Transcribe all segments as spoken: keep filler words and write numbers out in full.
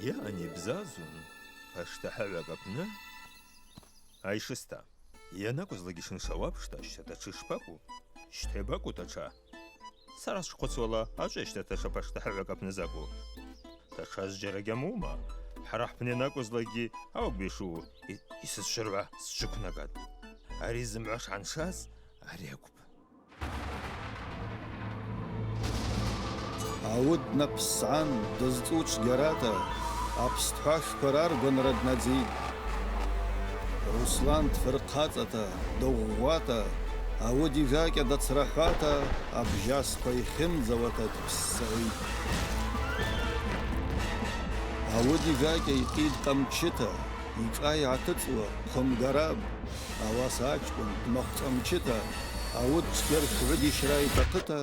Йаъан йбзазун, паштахӏыгӏвакӏ апны. Айшыста, йанакӏвызлакӏгьи шыншауа апшта, щта таши шпакӏву? Щта йбакӏву таши? Сара сшхъвыцуала, ачӏвыйа щта таши паштахӏыгӏвакӏ апны закӏву? Таши зджьара гьамума? Хӏара хӏпны йанакӏвызлакӏгьи ауагьбишу, и-, йсызшвыргӏва сджвыквнагатӏ. Ари зымгӏва шгӏаншаз ари акӏвпӏ. Ауи днапсгӏан дызцӏу чвгьарата, апстхӏва шквараргванра днадзитӏ. Руслан дфырхъацӏата, дыгъвгъвата, ауи дижакӏа дацрахӏвата, абжьасква йхьымдзауата дпссгӏитӏ. Ауи дижакӏа йкъийдкъа мчыта, йшӏа йгӏатыцӏуа хъымгарапӏ, ауаса ачкӏвын дмахвцӏа мчыта, ауи дчвгьарквгӏвы дищра йтахъыта,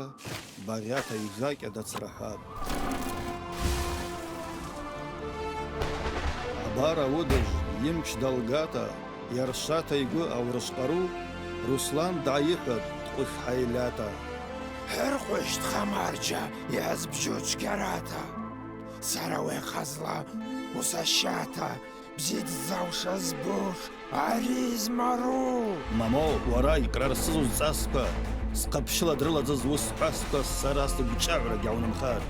багъьата йжакӏа дацрахӏвапӏ. Абар ауыдыжв йымч далгата, йаршата йгвы аурышвкъару, Руслан дгӏайыхӏватӏ дкъвыш хӏайльата. Хӏыркъвыш дхъамарджа йазбжьу чвгьарата. Сара уахъазла усащата, бзи дыззауша збуш, ари змару. Мамо, уара йкърарсыз узцӏасква, схъапщыла дрыладзыз уысхӏвасква сара сгвчӏагӏвра гьгьаунымхар,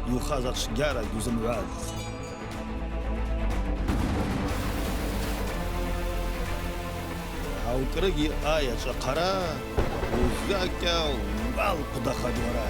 йухаз ачвгьара гьузымгӏваз. Аукӏрыгьи айачӏва хъара, ужвакӏа уалхъвдахатӏ уара.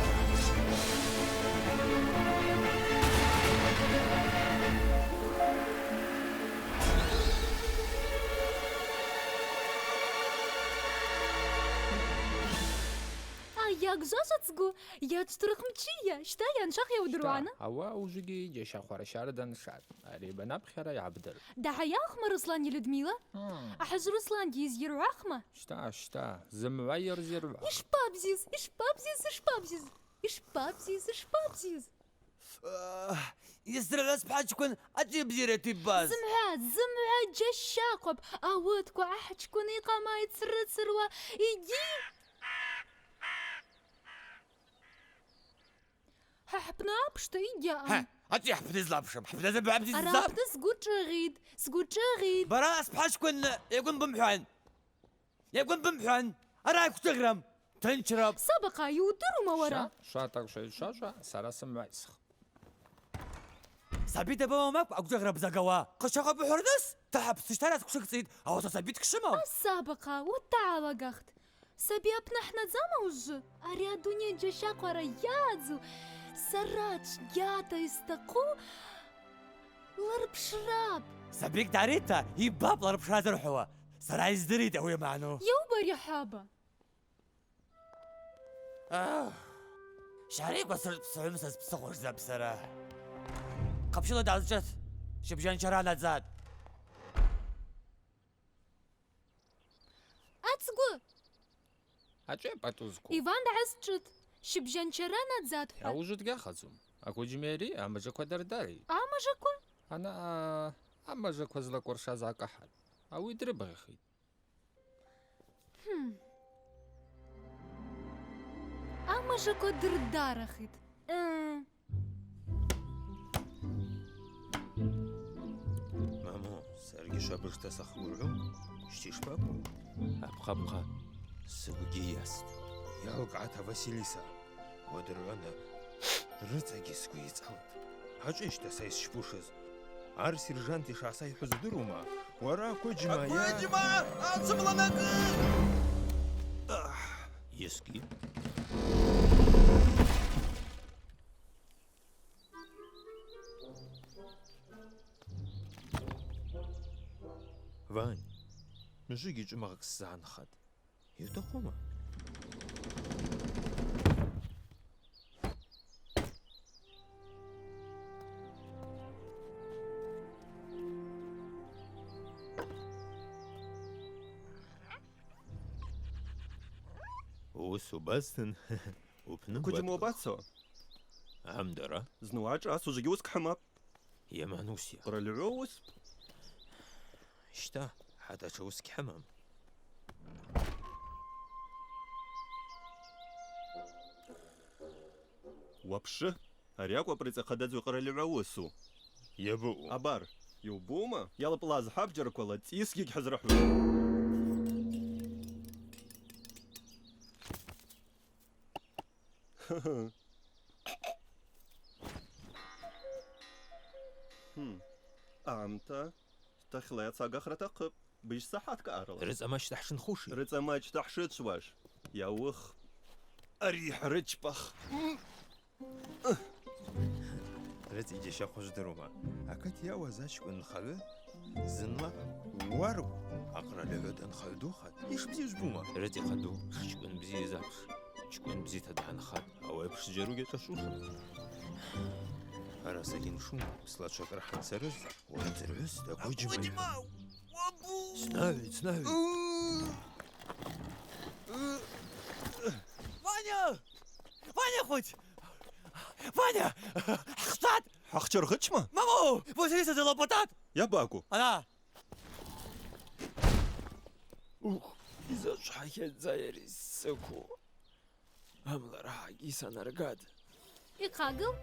Ай, йагвжважвацгву, йачвтурхмчийа, щта йаншах йаудыруана? Щта, ауи ужвыгьи джьащахъваращара даншатӏ. Ари банапхьара йгӏабдыр. Дагӏайаухма Русланни Людмила? Хм. Ахӏ Руслангьи йызйыргӏвахма? Щта, щта, зымгӏва йырзйыргӏвах. Йшпабзиз, йшпабзиз, йшпабзиз, йшпабзиз, йшпабзиз. Ах, йсыргӏваз спхӏачкӏвын ачӏи бзирати йбаз. Зымгӏва, зымгӏва джьащахъвапӏ, ауатква ахӏчкӏвын йкъамай йцрыцыруа, йгьи. Хӏа хӏпны апшта йгьаъам. Хӏа, ачӏи хӏпны злапшым, хӏпны зымгӏва бзизлапшым. Ара апны сгвы чӏвагъитӏ, сгвы чӏвагъитӏ. Бара спхӏачкӏвын йгвын бымхӏван. Йгвын бымхӏван, ара йгвчӏвагърам, тынчрапӏ. Сабакъа, йудырума уара? Ща, ща, тӏакӏв шайчважва, сара сымгӏвайсх. Саби дабауа макӏв агвчӏвагъра бзагауа. Хъыщ акъваб ухӏварныс, тахӏапсыщтара сквшыквцӏитӏ, ауаса саби дгьшымам. А, сабакъа, уатта гӏалагахтӏ. Саби апны хӏнадзама ужвы? Ари адуней джьащахъвара йадзу, сара чвгьата йстахъу лырпшрапӏ. Сабик дарита, йбапӏ лырпшра зырхӏвауа. Сара йыздыритӏ ауи йману. Йауба ари хӏаба? Ах. Щариква сыртӏ псгӏум сазпсыхъвашзапӏ сара. Хъапщыла дгӏазчӏват, щыбжьанчара анадзатӏ. Ацгвы! Ачӏвепӏатӏузкву. Иван дгӏазчӏват, щыбжьанчара анадзатӏ хӏва. Ауи ужвы дгьахъазум. Аквыджьмери, амажаква дырдари. Амажаква? Ана, а, амажаква злакӏвыршаз гӏакӏахӏатӏ. Ауи дрыбгъахитӏ. Хм. Амажаква дырдарахитӏ. Э. Мамо, саргьи швабыжта сахгвыргӏун, щти шпакӏву? Апхъапхъа, сыгвгьи йаст. Йалкӏгӏата, Василиса. Уадыргӏвана рыцӏагьи сгвы йцӏалт. Ачӏвыйа щта са йсчпушыз? Ар сержант йшгӏасайхӏвуз удырума? Уара аквыджьма, йа? Аквыджьма! Ацымланакӏы! Ах! Йысгьи. Вань, мужик йчӏвымагъкӏ сзыгӏанхатӏ. Йутахъума? Уыс убазтын, упны гвадкӏ. Квыджьма уабацо? Амдара. Зны уачӏваз ужвыгьи уыс гьхӏымапӏ. Йаман уыс йа. Къваральгӏвуа уыс. Щта, хӏатачӏвы уыс гьхӏымам. Уапшы, ари акӏвпӏ рыцӏа хъададзу къваральгӏвуа уысу. Йабаъу? Абар, йубума? Йалпӏлаз хӏабджьарквала цӏисгьи гьхӏызрыхӏвузтӏ. Хм. Амта, тахьла йацагахра атахъыпӏ. Быжь сахӏаткӏ арала. Рыцӏа мачӏ дгӏашынхуши? Рыцӏа мачӏ дгӏашычваш. Йауых. Ари хӏрычпах. Рыцӏа йджьащахъву жвдырума. Акыт йауаз ачкӏвын нхагӏвы зынла уаргв акъраль гӏвыта нхагӏв духатӏ. Йшбзи йыжвбума? Рыцӏа йхъа ду, чкӏвын бзи йызапш. Чкӏвын бзита дгӏанхатӏ, ауи апш джьару гьашӏашвушым. Араса гьиншу, сла тшакӏар хӏамсарыз, уандзыргӏвыс таквыджьма. Таквыджьма! Уабу! Снагӏвит, снагӏвит! Ваня! Ваня хоть! Ваня! Хӏхъчатӏ! Хӏахчыргъычма? Маму! Василиса залапатат! Йабаку? Ана! Ух, изачӏвгьа хьадза йари саку. Амла рахӏагьи санаргатӏ. Йхъагыл,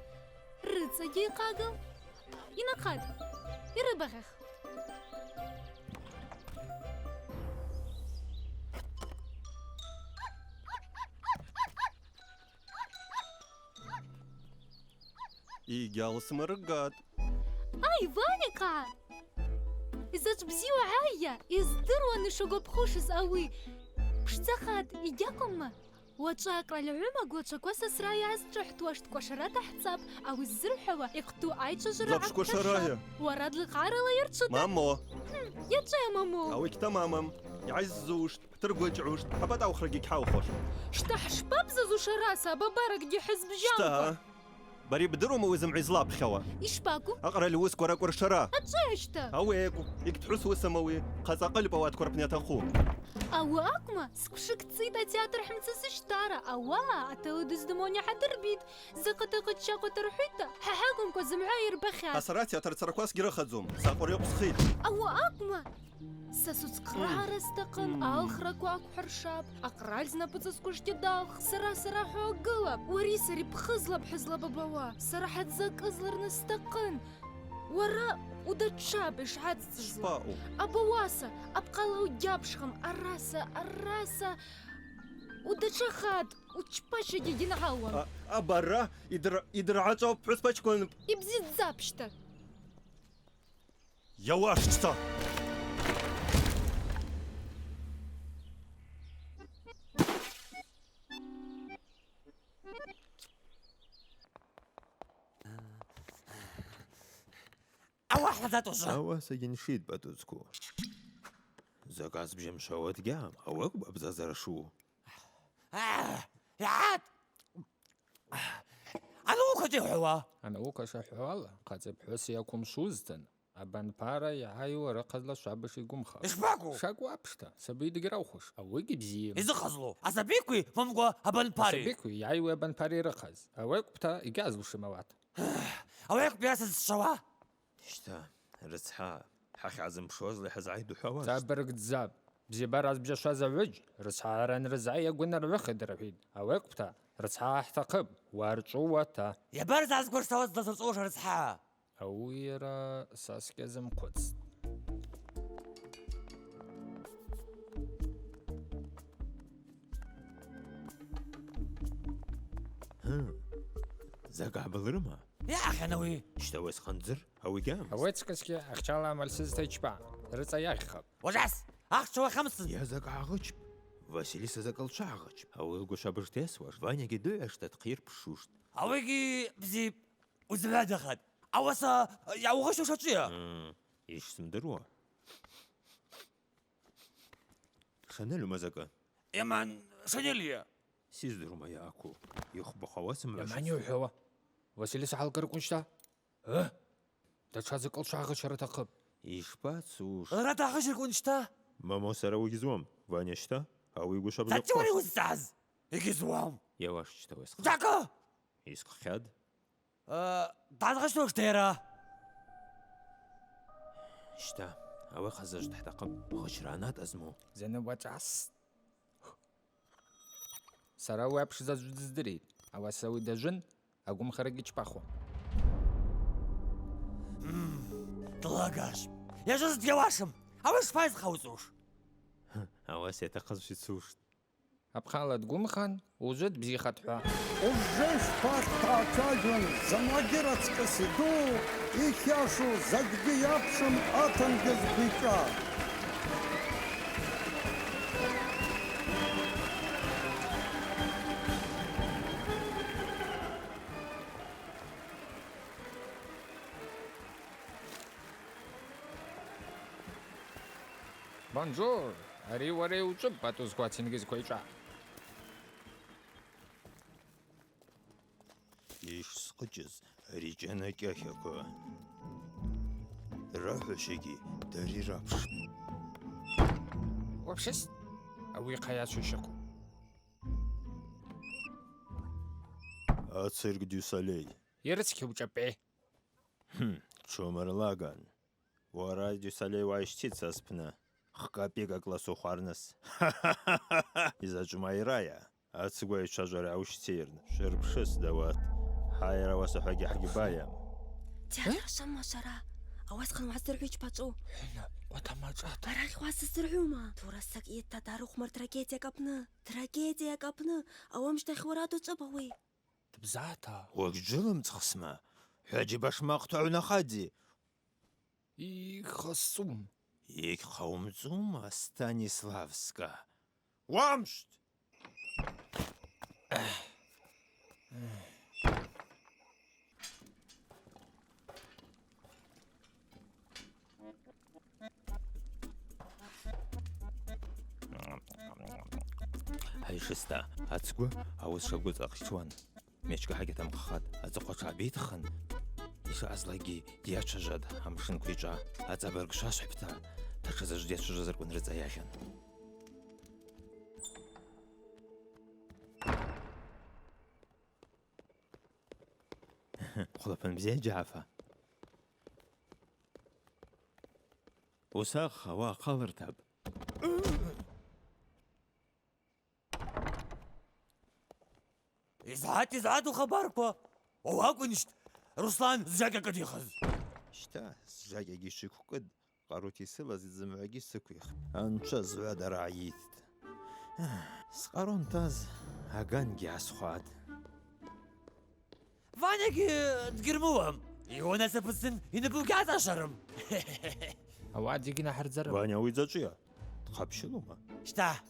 рыцӏагьи йхъагыл. Йнахъат, йрыбагъьах. Йгьалсмыргатӏ. Ай, Ваня-хъа! Йзачӏв бзиу гьайа, йыздыруан йшагвапхушыз ауи. Пшдзахатӏ, йгьаквымма? Уачӏвы акъраль гӏвымагу ачваква сасра йгӏазчӏвахтуаштӏ, кӏвашара дгӏахъцӏапӏ, ауи ззырхӏвауа йхъту айчважвара. Закӏ кӏвашарая? Уара длыхъарала йырчвутӏ. Мамо! Хм, йачӏвама, мамо? Ауи кьта мамам. Йгӏайззуштӏ, хӏтыргвычӏуштӏ, хӏапатӏаухрагьи гьхӏаухуштӏ. Щта, хӏшпабзазуш араса, абабаракӏгьи хӏызбжьамкӏва? Щта? Бари бдырума уи зымгӏва йызлапхьауа? Йшпаку? Акъраль уысква ракӏвыршара. Ачӏващта! Ауи акӏвпӏ, йыгьтхӏвусуа уысым ауи, хъацӏа къыльпӏ ауи атквар апны атахъу. Ауи акӏвма, сквши кӏцӏитӏ атеатр хӏымцӏы сыщтара, ауаъа ателедыздмони хӏадырбитӏ, закъата къыччакъвата рхӏвитӏта, хӏа хӏакӏвымкӏва зымгӏва йырбахьаз. Асара атеатр цӏараква сгьрыхадзум, са къварикъв схитӏ. Ауи акӏвма? Са суцхърагӏара стахъын, алхраква аквхӏыршапӏ, акъраль знапӏыцӏасквашгьи далх, сара-сара хӏва агылапӏ, уари сари пхызлапӏ хӏызлабабауа, сара хӏадза кӏызлырныс стахъын. Уара удачвапӏ йшгӏацӏцӏызла. Шпаъу? Абауаса, апхъала угьапшхым, араса, араса, удачвахатӏ, учпачагьи гьигьйынгӏалуан. А, абарра, йдыр-, йдыргӏачӏвапӏ, пхӏвыспачкӏвынпӏ. Йбзидздзапӏ, щта. Йауашта! Ауахъ хӏадзатӏ ужвы! Ауаса гьиншитӏ, Батуцку. Заказ бжьамшвауа дгьаъам, ауи акӏвпӏ абзазара шу. Агь, йагӏат! Анаука йхӏвауа? Анаука шихӏвауала, хъацӏи пхӏвыси аквымшвузтын, абанпара йгӏайуа рыхъазла швабыж йгвымхапӏ. Йшпакӏву? Шакӏву апшта, саби дгьраухуш, ауи гьибзийым. Йзыхъазлу, асабикви момкӏва абанпари? Асабикви йгӏайуа абанпари рыхъаз. Ауи акӏвпӏта йгьазлушым ауат. Ауи акӏвпӏ йара сызшвауа. Щта, рыцхӏа, хӏахъ йгьазымпшуазла йхӏызгӏайдухӏвауаштӏ. Сабыргдзапӏ. Бзибара сбжьашваз агӏвыджь, рыцхӏагӏара анрызгӏайа гвы наргӏвыхитӏ рхӏвитӏ. Ауи акӏвпӏта, рыцхӏагӏа хӏтахъыпӏ, уарчӏву уата. Йабар зазгварсауа зласырчӏвуаш арыцхӏагӏа? Ауи йара саскӏьа зымхъвыцтӏ. Хы, закӏ гьабылрыма? Йа ахьанауи? Щта уесхъандзыр, ауи гьамс. Ауи ацкӏысгьи ахчала амалсызта йчпа, рыцӏа йагъьхапӏ. Уажас! Ахча уахьамсын! Йа закӏ гӏагъычпӏ. Василиса закӏ лчва гӏагъычпӏ. Ауи лгвы швабыжта йасуаш, Ваняги дугӏвашта дхъйырпшуштӏ. Ауигьи бзипӏ, узгӏвадахатӏ. Ауаса йгӏаугъычуш ачӏвыйа? М, йшсымдыруа. Шанель ума закӏы? Йаман Шанель йа. Сиздырума йа аку. Йухбухъа уасымгӏвашат. Йаман йухӏвауа. Василиса гьалгырквун щта? Э? Датша закӏ лчва гъычара атахъыпӏ. Йшпацуш. Лара дагъычырквун щта? Мамо, сара угьзуам. Ваня щта? Ауи йгвы швабыж акӏвпӏ. Датша уара йуызцаз? Йгьзуам. Йауаш щта уесхъа. Закӏы! Йскъхьад. Э, дгӏазгъычтуаш дера. Щта, ауи хъазажв дхӏтахъыпӏ, гъычра анат азму. Зны уачӏвас. Сара ауи апш зазу дыздыритӏ, ауаса ауи дажвын, агвымхарагьи чпахуан. М, Длагаш. Йажваз дгьауашым. Ауи шпайзхъауцуш? Ауаса йтахъыз щицуштӏ. Апхъала дгвымхан, ужвы дбзихатӏ хӏва. Ужвы щтакъ дгӏатажьуан, зымгӏвагьи рацкӏыс йду, йхьашу закӏгьи йапшым атенгьыз квайчӏва. Бонжур! Ари уара йучӏвыпӏ, Батӏу зква атенгьыз квайчӏва. Йшсхъычӏыз ари чӏана кӏахьаква. Рахӏващагьи дари рапш. Уапшыс, ауи хъайачващакву. А Цирк дю Солей. Йрыцкьу чӏапӏи. Хм, чумырлаган. Уара дю Солей уайщтитӏ са спны. Хкапи какласу хварныс. Изачӏвмайрайа? Ацгва йчважвара аущтийырн. Швырпшыс, Дауат. Хайра уаса хӏвагьи хӏгьбайам. Театр швымма швара? Ауасхъан угӏаздзыргӏвуа йчпачӏву. Хӏвана, къватамачӏата. Арахь уасыздзыргӏвума? Тура сакъ йытта дарухмар трагедия кӏапны. Трагедия кӏапны. Ауамщтахь уара дучӏвыпӏ ауи. Дбзата. Уагьджвылымцӏхсма, хӏваджьи башмакъта гӏвнахатӏи. Йгьхасцӏум. Йгьхъауымцӏума, Станиславска? Уамщт! Айшыста, ацгвы ауыс шагвыцӏ ахъчуан. Мечкӏа гьакӏ атамхъхатӏ, ацӏыхъва тшгӏабитхын, йшаъазлакӏгьи дйачважватӏ, амшын квайчӏва, ацӏабырг швасхӏвпӏта, ташазаджв дйачважвазарквын рыцӏа йагъьан. Хъвлапын бзи, Джафа. Усахъ, ауи ахъалыртапӏ. Йызгӏат, йызгӏат ухабарква! Уауакӏвынщт, Руслан, зджьакӏ акӏыдихыз! Щта, зджьакӏгьи швыквкӏытӏ. Къару кисыла зымгӏвагьи сыквихтӏ. Анча згӏвадара гӏайыйттӏ. Скъару антаз агангьи асхватӏ. Ванягьи дгьырмуам. Йуанасыпызтын йнапӏугьи гьацӏашварым. Ауат зегьи нахӏырдзарым. Ваня уи дзачӏвыйа? Дхъапщылума? Щта.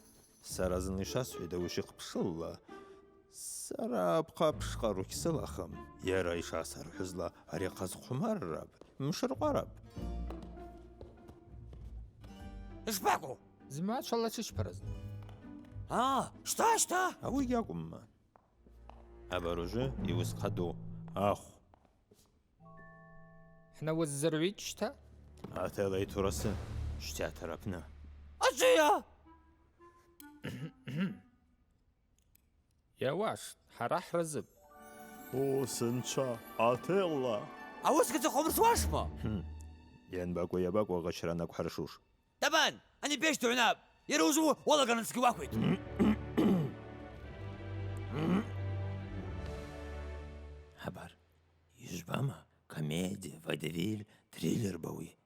Сара зын йшасхӏвида уи шихъпшылла. Сара апхъапш къару кисылахым. Йара йшасархӏвызла, ари ахъаз хъвмаррапӏ, мшыркъварапӏ. Йшбакӏву? Зымгӏва чвала чычпараз. А, щта, щта! Ауи гьакӏвымма. Абар ужвы йуыс хъаду. Ахв. Хӏнауыс зыргӏвитӏ щта? Атела йтурасы, щтятыр апны. Ачӏвыйа? Йауаш, хӏара хӏразыпӏ. О, сынчва, Отелло! Ауи сгвы дзы хъумырсуашма? Хм. Йанбакӏву йабакӏву агъачра анакӏвхӏаршуш? Табан, ани пещ дугӏвнапӏ. Йара ужвы уалагарнысгьи уахвитӏ. Хабар. Йыжвбама, комедия, водевиль, триллер бауи.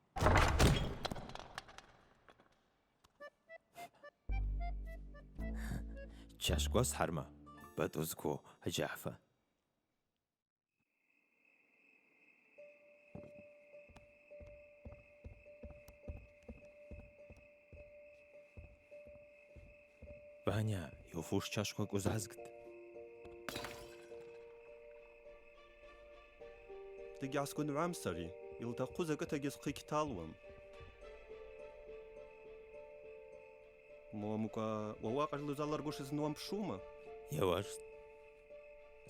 Чашква схӏарма, Батӏу зкву, Джафа. Ваня, йуфуш чашква кӏвызазгт. Дыгьгьгӏасгвынгӏвуам сари, йылтахъу закӏытагьи схъа йгьталуам. Моамкӏва, уауа акъыльлу йалалыргуш йзынуампшума? Йауаш.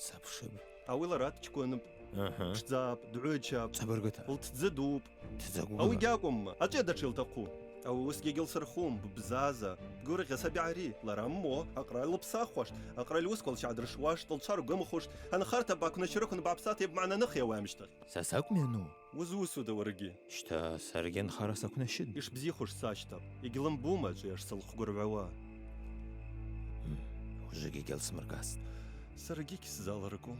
Сапшыпӏ. Ауи лара дчкӏвынпӏ. Ага. Пшдзапӏ, дгӏвычапӏ. Цабыргыта. Лтдзы дупӏ. Тдзагвыгъла. Ауи гьакӏвымма, ачӏвыйа датша йылтахъу? Ауи уысгьи гьлсырхум, ббзаза. Бгвыргъьа саби гӏари, лара ммо, акъраль лпсахуашт, акъраль уысквал чагъдыршуашт, лчвар гвымхуштӏ, анхарта баквначрыхвын бгӏапсата йаб магӏнаныхйа уамщтахь. Са сакӏвмяну? Уызуысуда уаргьи? Щта, саргьи анхара саквнащын. Йшбзихуш сащтапӏ, йгьлымбума ачӏвыйа йшсылхъгвыргӏвауа. М, ужвыгьи гьалсмыргастӏ. Саргьи гьсзалыргум.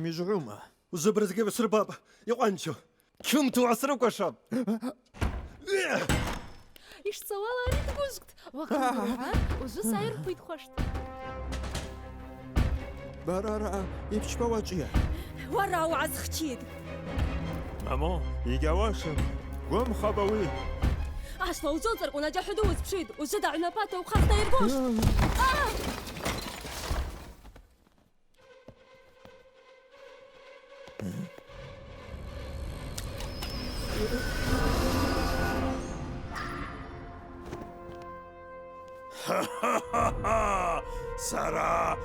йгьамижвгӏума? Ужвы брызгьи бсырбапӏ, йкъванчу. Кьынтӏ угӏасрыквашапӏ. Йшцауала ари дгвыжвкӏтӏ. Уахъынрыгӏа, ужвы сайрпуйтхуаштӏ. Барара йбчпауа ачӏвыйа? Уара угӏазхчитӏ. Мамо, йгьауашым, гвымхапӏ ауи. Ашла узалцӏыркъван аджьа хӏваду уызпшитӏ, ужвы дагӏвнапата ухъа хъайыргуштӏ. А! Сара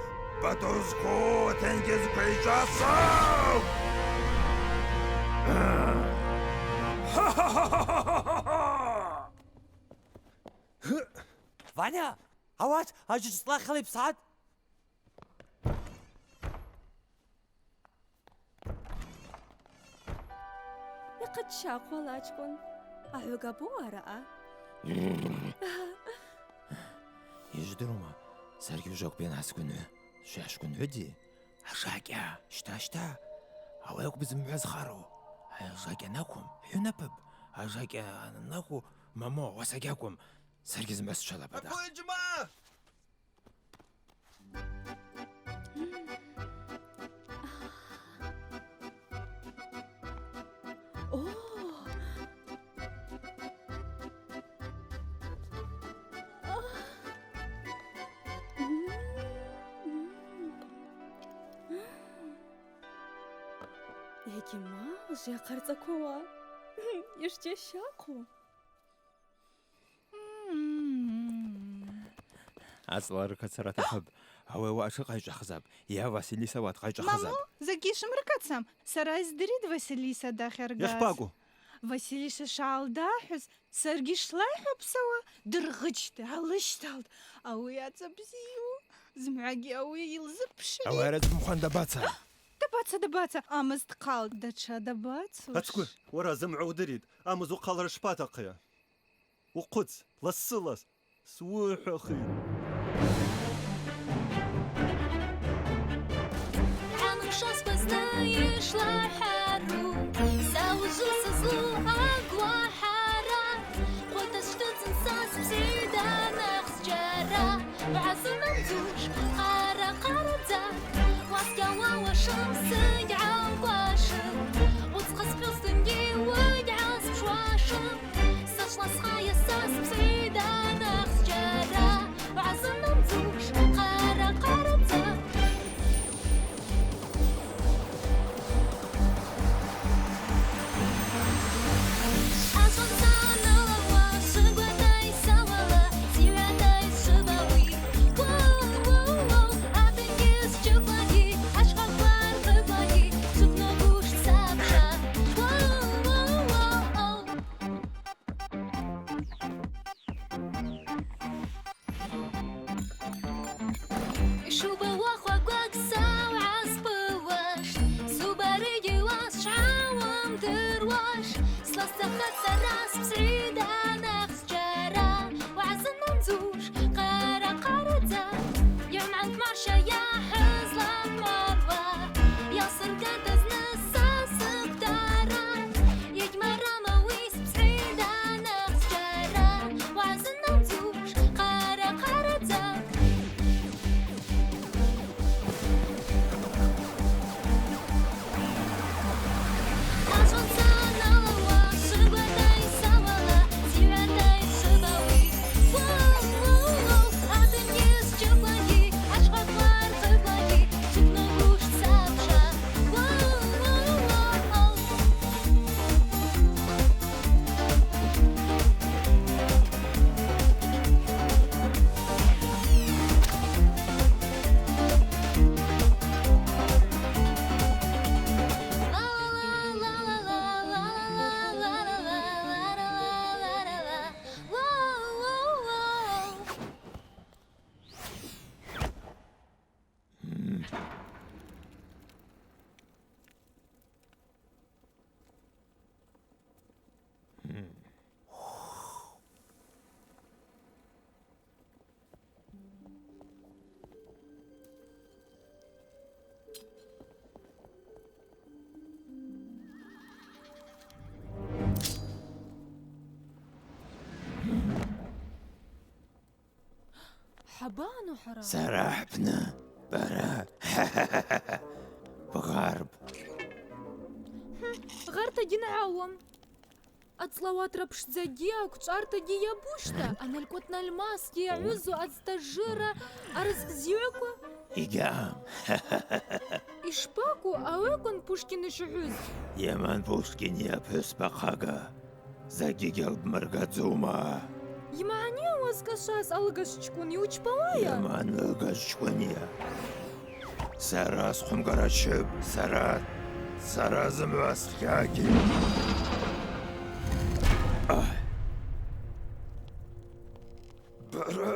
батурскву атенгьыз квайчӏвасапӏ! Ваня! Ауат, аджуджцӏла хъали бсагӏат! Йахъыччахъвала, ачкӏвын. Агӏвыга бу араъа? Йыжвдырума, саргьи ужвакӏ бен гьасгвынгӏвы. Швъа швгвынгӏвыди? Ажакӏа, щта, щта. Ауи акӏвпӏ зымгӏва зхъару. Ажакӏа анаквым, хӏунапӏ. Ажакӏа анакву, мамо, уаса гьакӏвым. Саргьи зымгӏва счвалапӏ ада. Аквыджьма! О! Йагьи ма лжи ахъарцӏаква уа. Йыжвдза щахъу. Ацӏла рквацара атахъыпӏ. Ауи ауаъа тшыкъайчӏвахзапӏ. Йа Василиса уат къайчӏвахзапӏ. Мамо, закӏгьи швымрыквацам. Сара йыздыритӏ Василиса дахьаргаз. Йахпагу? Василиса шгӏалдахӏвыз, саргьи шлайхӏвапсауа, дыргъычтӏ, алыщталтӏ. Ауи ацӏа бзиу. Зымгӏвагьи ауи йылзыпшгӏитӏ. Ауи арадзмухъан дабаца? Дабаца, дабаца? Амыз дхъалтӏ, датша дабацуш. Ацгвы, уара зымгӏва удыритӏ, амыз ухъалра шпатахъйа? Ухъвыц, лассы-ласс, суыхӏвахитӏ. Амш асквазны йшлахӏару, са ужвы сызлу агвахӏара, хъвата сшдыцӏын са сбзиу данахъ зджьара, угӏа зынамдзуш, хъара-хъарадза, уаскӏьа уауашым, сыгьгӏаукӏвашым, уыцхъа схъйу сдынгьи уыгьгӏазпшуашым. Сачла схъайа са сбзиу данахъ зджьара, угӏа зынамдзуш, хъара-хъарадза. Ашван санала уа, шыгватай сауала, сигӏватай шыбауи. Уоу, уоу, уоу, атенгьыз чӏыпӏагьи, ащхъаква рхъыквагьи, сукногуш сапша. Уоу, уоу, уоу. Шуба уахвагваг сау гӏаспыуаш, субаригьи уасчгӏа уымдыруаш, сласахъат сара сбзиу данахъ зджьара, угӏа зынамдзуш, хъара-хъарадза, йаман хъмарща йахӏызла хъмаруа, йалсыргатӏ азны са сыхътара, йыгьмарама уи сбзиу данахъ зджьара, угӏа зынамдзуш, хъара-хъарадза. Хӏаба ану хӏара? Сара хӏпны бара. Бгъарб. Гъарта гьангӏаууам. Ацӏлауатра пшдзагьи аквчӏвартагьи йабущта, аналькъватна алмасгьи йагӏвызу ацтажира арызкъзигӏваква? Йгьам. Йшпакӏву ауи акӏван Пушкин йшигӏвыз? Йаман Пушкин йапхӏвыспа хъага. Закӏгьи гьалбмыргадзума? Ймагӏныйа уазкӏашваз, алыгажв чкӏвын, йучпауайа? Йаман лыгажв чкӏвынйа? Сара схъвымгара чыб, сара, сара зымгӏва схъа гьи-, Ах. Бара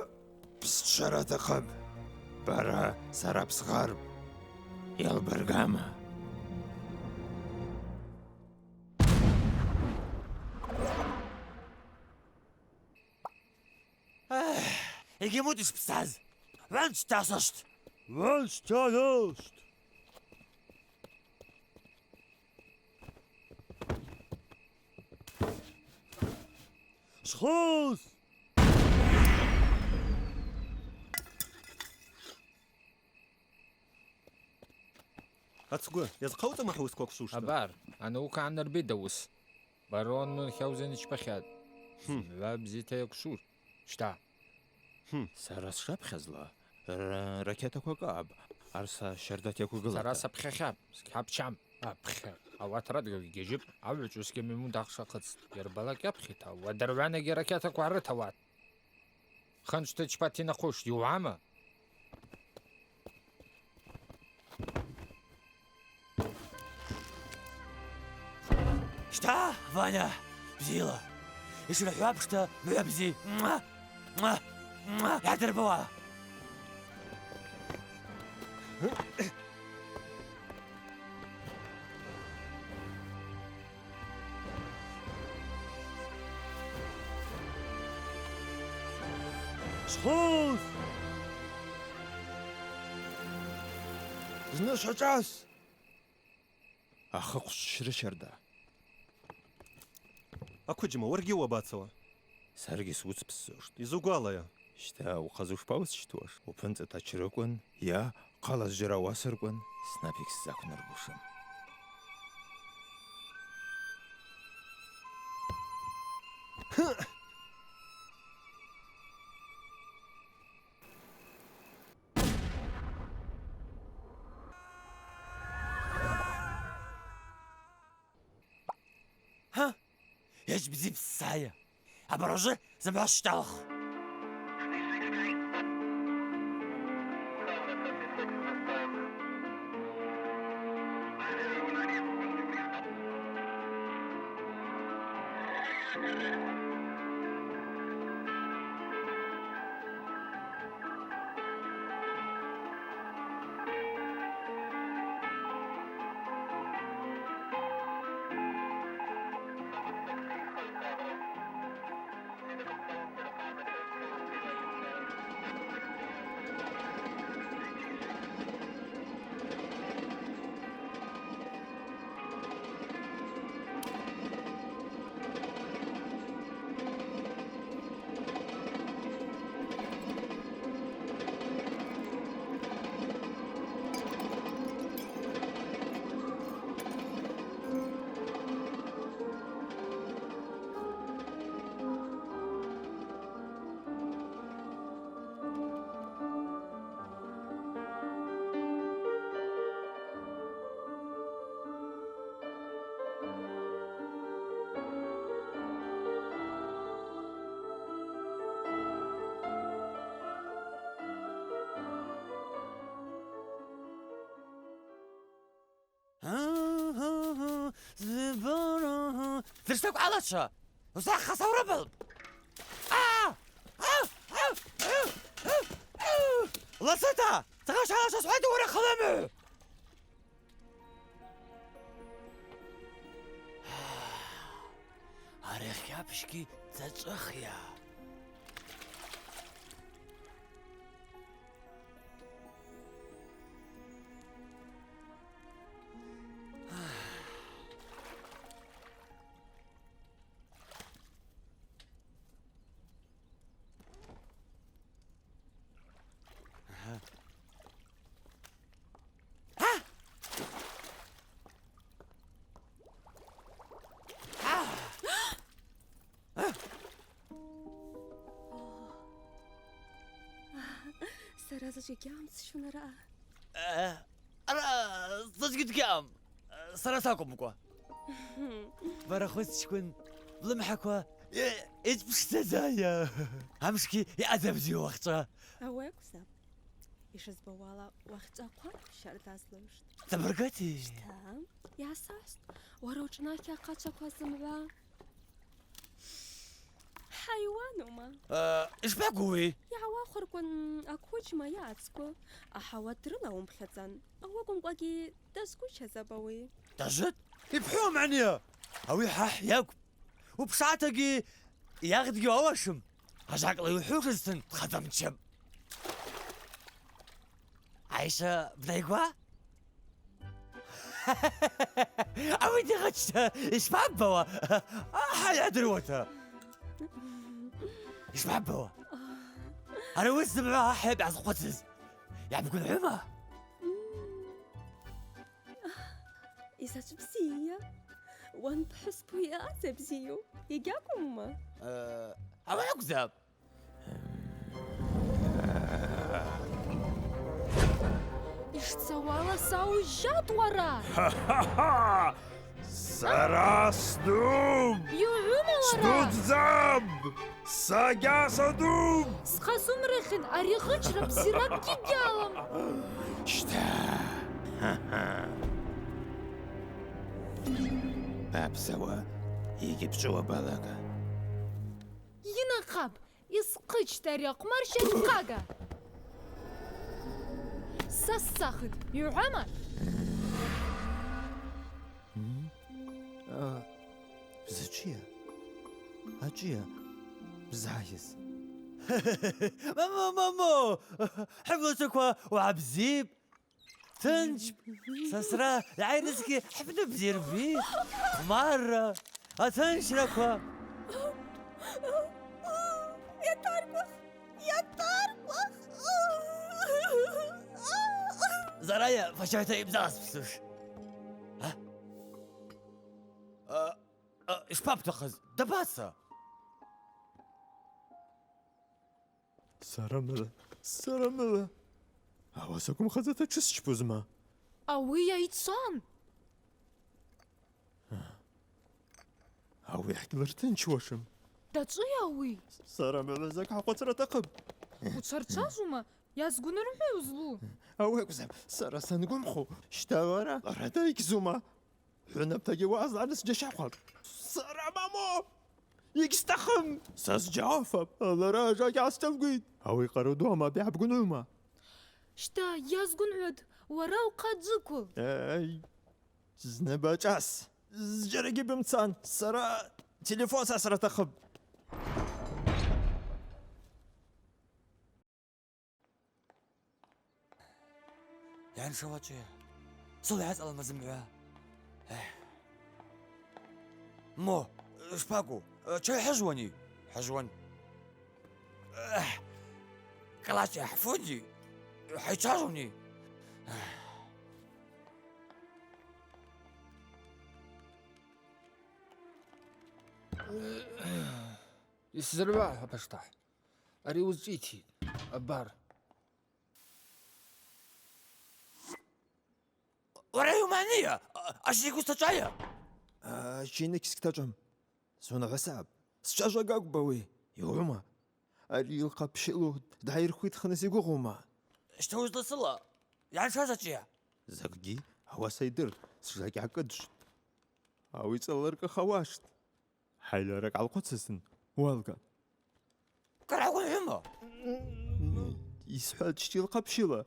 бсчвара атахъыпӏ. Бара сара бсгъарпӏ. Йалбыргама? Эх, йгьамуытӏ йшбцаз. Уанщтасышт. Уанщтасышт. Швхус! Ацгвы, йазхъауцӏама хӏуысква квшвушта? Абар, анаука гӏанарбитӏ ауыс. Барон Мюнхгаузен йчпахьатӏ. Хм. Зымгӏва бзита йаквшвуштӏ. Щта. Хм. Сара сшапхьазла, ра-, ракетаква кӏаъапӏ, арса щардата йаквгылата. Сара сапхьахьапӏ, сгьапчам. Апхьа. Ауат радгьыл йгьажьыпӏ, агӏвычӏвгьи Мемуд ахъш ахъыцӏтӏ. Йарбалакь йапхьита, уадыргӏванагьи ракетаква гӏарытауа. Хынчта чпата йнахъвушт, йугӏама? Щта, Ваня, бзила. Йшырхӏвуа апшта, мгӏва бзи. Муа! Муа! Муа! Йгӏадырбауа! Швхус! Зны швачӏвас! Ахы хъвшвщра щарда. Аквыджьма, уаргьи уабацауа? Саргьи суыцпсдзуштӏ. Йзугвалайа? Щта, ухъазла шпауысщтуаш? Упынцӏа тачрыквын, йа хъала зджьара уасырквын, снапик сзаквнаргвышым. Ха? Йачбзи псайа. Абаружы зымгӏва щталх. Ферштаг алача! Узахъа саурабыл! А! А! А! Ласыта! Цагъа шалаша схвату уара хъалыму! Ари хьапщгьи дзачӏвыхйа? Сара заджвагьи гьамцсшунара. Э, ара, заджвагьи гьам. Сара сакӏвымкӏва. Бара хвыцчкӏвын, блымхӏаква Йыцпшдзазайа? Амшгьи йъазабзиу уахьчӏва. Ауи акӏвзапӏ. Йшызбауала, уахьчӏвахъван щарда злуштӏ. Дзабыргати? Щта, йгӏасахӏвстӏ, уара учӏнахьа ахъачваква зымгӏва. Хӏайуанума? Э, йшпагуи? Йгӏауахвырквын аквыджьма йацкву, ахӏа уатрыла уымпхьадзан, ауи акӏвымкӏвагьи дазгвычазапӏ ауи. Дажвытӏ? Йбхӏвума ани? Ауи хӏахӏ йакӏвпӏ. Упшгӏатагьи йагъдгьи ауашым. Ажвакӏла йухӏвушызтын, дхъазамчыпӏ. Айшва бнайгва? Ауи дигъачта, йшпаббауа? Ахӏ йгӏадыруата. Йшпаббауа? Ари уыссымгӏва ахӏ йаб йгӏазхъвыцыз. Йгӏабгвынгӏвума? Йзачӏвызбзия? Уанпхӏвыспуи йъазабзиу? Йгьакӏвмума? Э, ауи акӏвзапӏ. Йшцауала саужьатӏ уара! Ха-ха-ха! Сара сдум! Йугӏвума уара? Сдудзам! Сагьасадум! Схъазумрахьын ари гъычра бзиракӏгьи гьалам! Щта! Ха-ха! Абзауа йгьи бчӏвыуа балага. Йынахъапӏ, йсхъычт ари ахъвмарща хъага! Са сцахын, йугӏвама? М? А, бзачӏвыйа? Ачӏвыйа бзгӏайыз? Мамо, мамо! Хӏвлачваква угӏабзипӏ! Тынчпӏ! Сасра йгӏайрызгьи хӏпны бзирби? Хъвмарра, атынчраква! Йатаркӏвах! Йатаркӏвах! Зарая фачайта йбзаспсуш. А? А, а, йшпабтахъыз? Дабаца? Сара мыла, сара мыла. Ауаса гвымхъадзата тшысчпузма? Ауи йайцан. Ауи гьлыртынчуашым. Дачӏвыйа ауи? Сара мыла закӏ гӏахъвыцра атахъыпӏ. Уцарчвазума? Йазгвынгӏвума узлу? Ауи акӏвзапӏ, сара сангвымхъу, щта уара арада йгьзума? Гьунапдагьи уазларныс джьащахъвапӏ. Сара, мамо! Йгьстахъым! Са сджьагӏафапӏ, лара ажакӏ гьасчӏалгвитӏ. Ауи къару дуама, бигӏбгвынгӏвума? Щта, йазгвынгӏвуа, уара ухъа джвыквыл. Ай, зны бачӏвас. Зджьарагьи бымцан, сара телефон сасра атахъыпӏ. Йаншауачӏвыйа? Сыла йацӏалама зымгӏва? Эх. Мо, шпакӏу, чай хӏыжвуани? Хӏыжвуан. Эх. Кӏалачӏа хӏфуди? Хӏайчважвуни? Эх. Йсзыргӏвуа, апаштахӏ. Ари уызчӏвититӏ, абар. Уара йумания? Ащи гьикӏ стачӏвайа? А, ащи йныкь сгьтачӏвам. Сунагӏва саъапӏ. Счважва гакӏвпӏ ауи. Йугӏвума? Ари йылхъа пщылу дгӏайырхвитхыныз йгвыгъума? Щта уызласыла? Йаншаз ачӏвыйа? Закӏгьи, ауаса йдыр, сжакӏ гьакӏыдшвтӏ. Ауи цӏалыркӏыхауаштӏ. Хӏайларакӏ гӏалхъвыцызтын, уалга. Кӏара гьума? Йсхӏватӏ, щти йылхъа пщыла.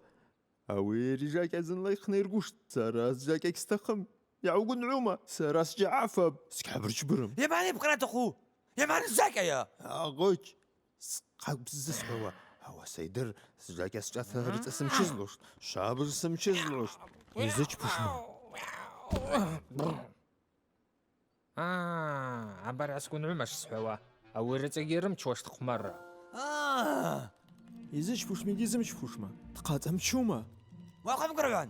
Ауи ари жакӏа зынла йхънайыргуштӏ, сара сжакӏа гьстахъым. Йгӏаугвынгӏвума? Сара сджьагӏафапӏ, сгьабырчбарым. Йаман йбкъара атахъу! Йаман жакӏайа! Агъыч! Схъакв бзы схӏвауа, ауаса йдыр, сжакӏа счӏвата рыцӏа сымчызлуштӏ, швабыж сымчызлуштӏ. Йзычпушма? А, абар йгӏасгвынгӏвума шсхӏвауа? Ауи рыцӏагьи йрымчуаштӏ хъвмарра. А! Йзычпушма, йгьизымчпушма? Дхъацӏа мчума? Уахъа бгвыргӏван!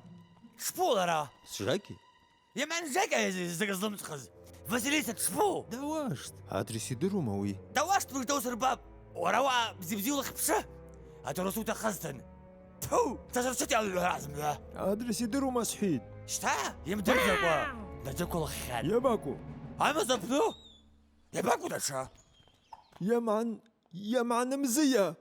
Шпу лара? Сжакӏи? Йаман жакӏа йзы-, йзы-, злымцхыз? Василиса дшпу? Дауаштӏ. Адрес йдырума ауи? Дауаштӏ, мыжда усырбапӏ. Уара уаъа бзи-бзиула хпшы. Атурусу утахъызтын. Тьфу! Тажарчыт йалгӏвра азымгӏва. Адрес йдырума схӏвитӏ? Щта? Йымдырдзакӏва. Днадзыквылххьан. Йабакӏву? Амаза апны? Йабакӏву датша? Йаман, йаман мзыйа!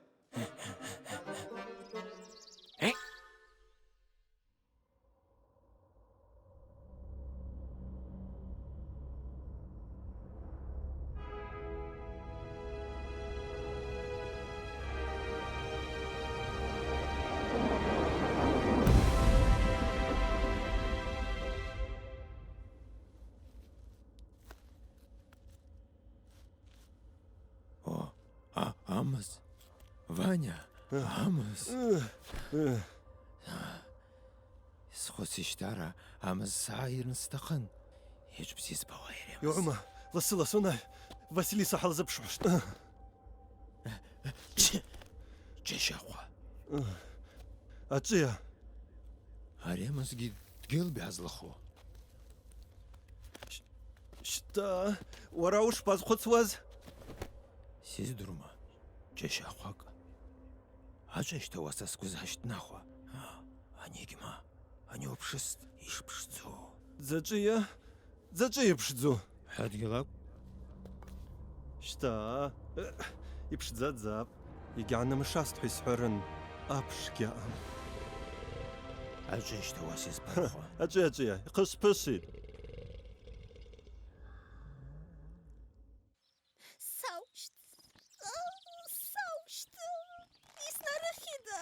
О, а, амыз. Ваня, амыз. Схвыцищтара, амыз сгӏайырын стахъын. Йыджьбзи збауа йари амыз. Йугӏума, ласы, ласунай, Василиса хӏалзыпшгӏуштӏ. Чы-, чыщахъва. Ачӏвыйа? Ари амызгьи дгьылпӏ йгьазлаху. Щта, уара ушпазхъвыцуаз? Сиздурма, чыщахъвакӏ. Ачӏвыйащта уаса сгвы згӏащтӏнахуа? А, анигма, ани уапшыст, йшпшдзу. Дзачӏвыйа? Дзачӏвыйа йпшдзу? Хӏадгьыл акӏвпӏ. Щта, э, йпшдзадзапӏ. Йгьгӏанымшастӏ хӏва йсхӏварын, апш гьаъам. Ачӏвыйащта уаса йызпырхуа? Ачӏвыйа, ачӏвыйа, йхъышвпышвитӏ. Саущт. Саущт. Йснарыхида.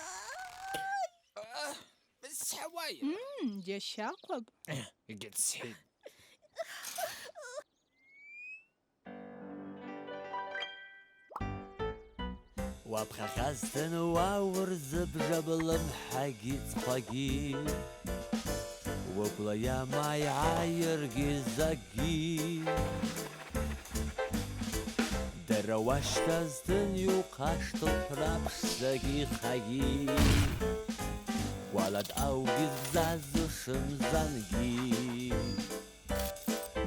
Схӏвауайа? Мм, джьащахъвапӏ. Гьсхӏвитӏ. Уапхъахьазтын уауырзыпӏ жаблымхӏагьи цхъвагьи. Уыгвла йамай гӏайыргьи закӏгьи. Дара уащтазтын йухъаштылпӏ рапш закӏгьи-хъагьи. Гвалатӏ аугьи ззазушым зангьи.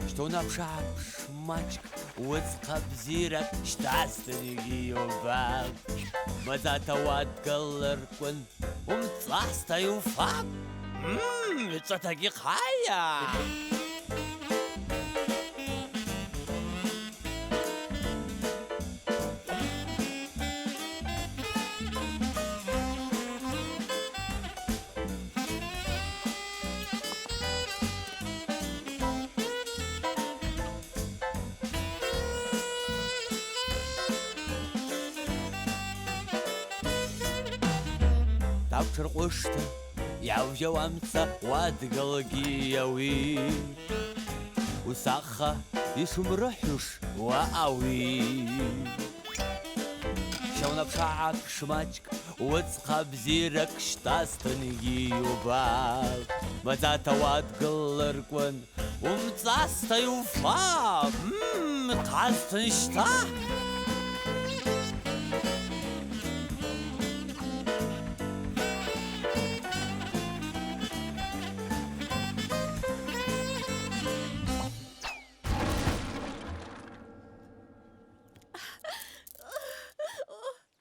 Щта унапшагӏапш мачӏкӏ, уыдз хъа бзиракӏ щтазтын йгьи йубапӏ. Мадзата уадгылырквын, уымцӏаста йуфапӏ. Мм, йчӏватагьи хъайа! Тӏакӏв тшыркъвышта йгӏаужьауа амца уадгылгьи ауи. Усахъа йшумрыхӏуш уаъауи. Щта унапшагӏапш мачӏкӏ, уыдз хъа бзиракӏ щтазтын йгьи йубапӏ. Мадзата уадгылырквын, уымцӏаста йуфапӏ. Мм, хъазтын щта.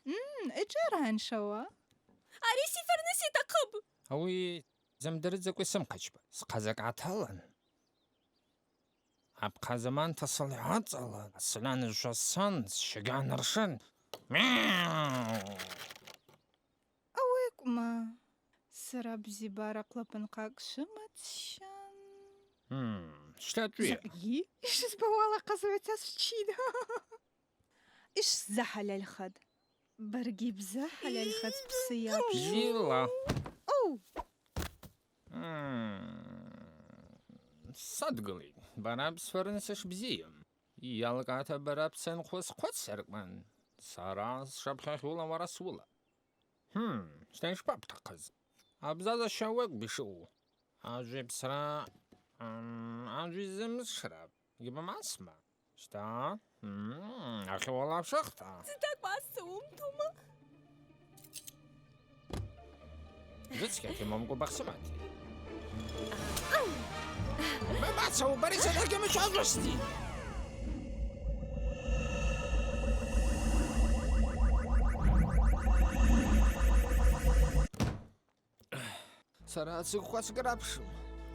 Мм, ачӏвара аншауа? Ари сифырныс атахъыпӏ. Ауи зымдырдзакӏва йсымхъачпа, схъа закӏ гӏаталан. Апхъа заманта сылгӏацӏала, сынан йшвассан, сщыгӏа аныршын. Мяу! Ауи акӏвма, сара бзибара хъвлапынхъакӏ сымацӏсщан. Хм, щта ачӏвыйа? Закӏгьи йшызбауала хъазгӏваца считӏ. Йшбзахӏалальхатӏ. Баргьи бзахӏалальхатӏ псы йапшу. Йыла. Оу! Хм, садгылитӏ, бара бсфарныс аш бзийам. Йалкӏата бара бцынхъвы схъвыцырквын, сара сшапхьахьула уара суыла. Хм, щта йшпабтахъыз? Абзаза щауакӏ бишыу. Ажви псра, ам, ажви зымсшра, гьибамасма? Щта? М, архивала пшахта. Зитаква сумтума? Зыцкьати момкӏва бахсимати. Мабацау бариса дагьымчважвусти? Сара ацыгвква сграпшым.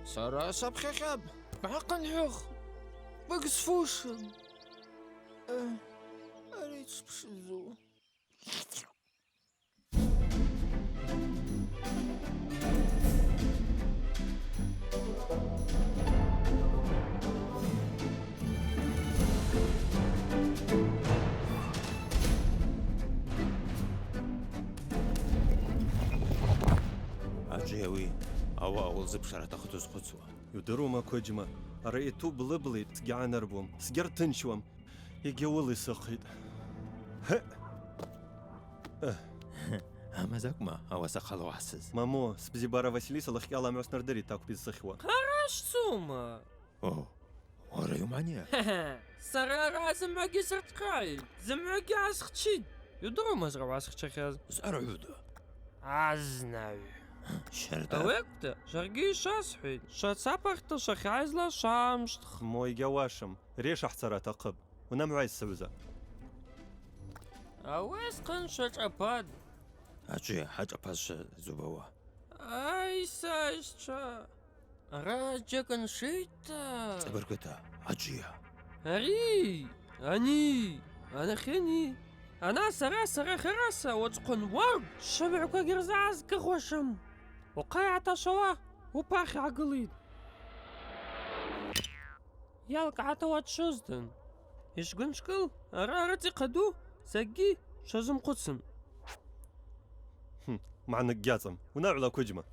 Сара сапхьахьапӏ. Бгӏахъынхӏвыхтӏ. Быгсфушын. Э, ари дшпшдзу. Ачӏи ауи ауаъа уылзыпшгӏара атахъу дызхъвыцуа. Йудырума, Коджима, ари йту блы-блы сгьгӏанарбум, сгьыртынчуам. Йгьауылисыхъитӏ. Хы! Ма закӏма ауаса хъала угӏасыз? Мамо, сбзибара Василиса лыхкӏьала амгӏва снардыритӏ акӏвпӏ йызсыхьуа. Хъара швцума? О, уара йумания? Хе-хе, сара араъа зымгӏвагьи сыртхъайитӏ, зымгӏвагьи асхчитӏ. Йудырума зра уасхчахьаз? Зара уыда? Азнагӏв. Щарда? Ауи акӏвта, саргьи йшвасхӏвитӏ, швацапахьта швахьгӏайзла швамчвдх. Мо йгьауашым, рейс ахӏцара атахъыпӏ. Унамгӏвайс, сыгӏвза. Ауи схъынчва швашӏапатӏ. Ачӏвыйа, хӏашӏапазшва зубауа? Ай, сайщчва. Ара джьакӏ аншитӏта. Цӏабыргыта, ачӏвыйа? Ари, ани, анахьани. Ана сара, сара хьараса уацхъван уаргв швымгӏваква гьырзыгӏазгахуашым. Ухъа йгӏаташвауа, упахь йгӏагылитӏ. Йалкӏгӏата уацшвозтын. Йшгвынчкӏыл, ара рыцӏи хъаду, закӏгьи швазымхъвыцын. Хм, магӏны гьацӏам. Унагӏвла, Коджима.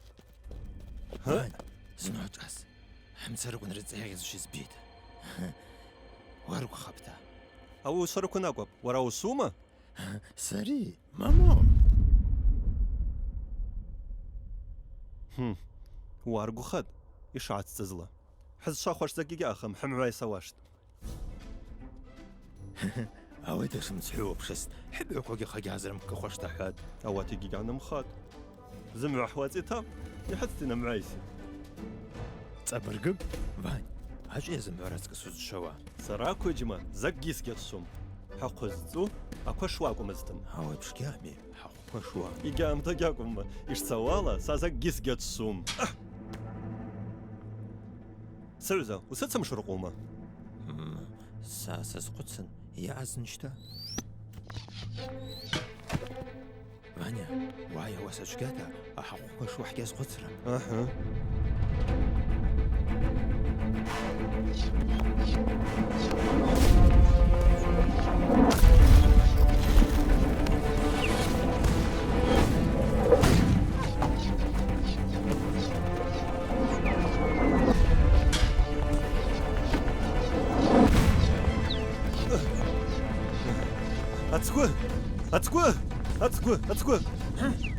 Ха? Вань, зынла швъас. Хӏымцарыквын рыцӏа йагъьзушыз битӏ. Уаргвхапӏта. Ауи ушварыквын акӏвапӏ. Уара ушвума? Сари, мамо! Хм, уаргвхатӏ, йшгӏацӏцӏызла. Хӏызшвахуаш закӏгьи гьаъахым, хӏымгӏвайса уаштӏ. Ауи дашымцхӏу уапшыстӏ, хӏыбгӏваквагьи хъагьазрымкӏкӏахуашта хӏватӏ. Ауат йгьи гьанымхатӏ. Зымгӏва хӏвацӏита, йхӏыцтӏи намгӏвайси. Цӏабыргыпӏ, Вань, ачӏвыйа зымгӏва рацкӏыс уызшвауа? Сара, Коджима, закӏгьи сгьацшвум. Хӏахъвызцӏу, аквашуа акӏвмызтын. Ауи пшгьами, хӏахъвквашуа. Йгьамта гьакӏвмма, йшцауала, са закӏгьи сгьацшвум. Ахь! Сыгӏвза, усыцымшуркъума? М, са сазхъвыцын, йаъаз нщта. Ваня, уай ауаса чвгьата, ахӏахъвква шуахӏгьазхъвыцра. Аха. Ацгвы! Ацгвы! Ацгвы! Ацгвы!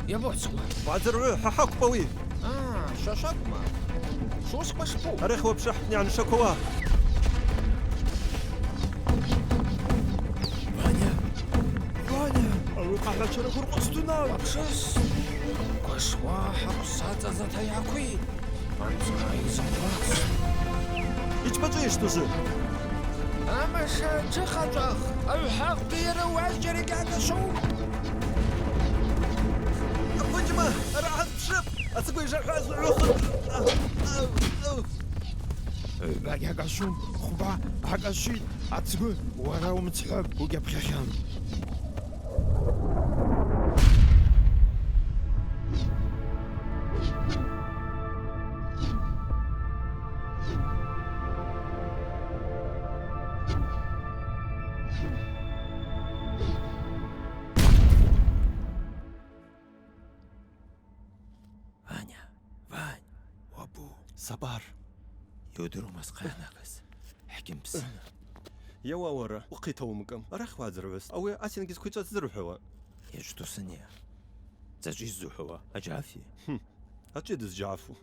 Йабацгвы? Уадзыргӏвы, хӏа хӏакӏвпӏ ауи! А, швашакӏвма? Швуысква шпу? Арахь уапшахӏ няншаквауа! Ваня! Ваня! Ауи къагӏвачвара гвыркъвыцтуна! Уапшыз! Квашуа хӏахъвсацӏазата йгӏаквит! Йчпачӏвыйа йшдузы? Амаша тшыхачӏвах, агӏвхӏакъ бийара уазджьара гьакӏашву. Аквыджьма, арагӏа сбшыпӏ, ацгвы йшахӏваз угӏвыхын. Гьакӏашвун, хвба гьакӏашвитӏ, ацгвы, уара уымцхӏваб, угьапхьахьан. Ваня, Вань, уабу? Сабар. Йудырума схъайгӏанагыз? Хӏкьымпсына. Йауа уара, ухъа йтауымкӏа. Арахь уадзыргӏвыст. Ауи асингьи зквичӏваз ззырхӏвауа. Йачӏвдусын йа. Дзачӏвыйа йыззухӏвауа? Аджьафи? Хм. Ачӏвыйа дызджьафу?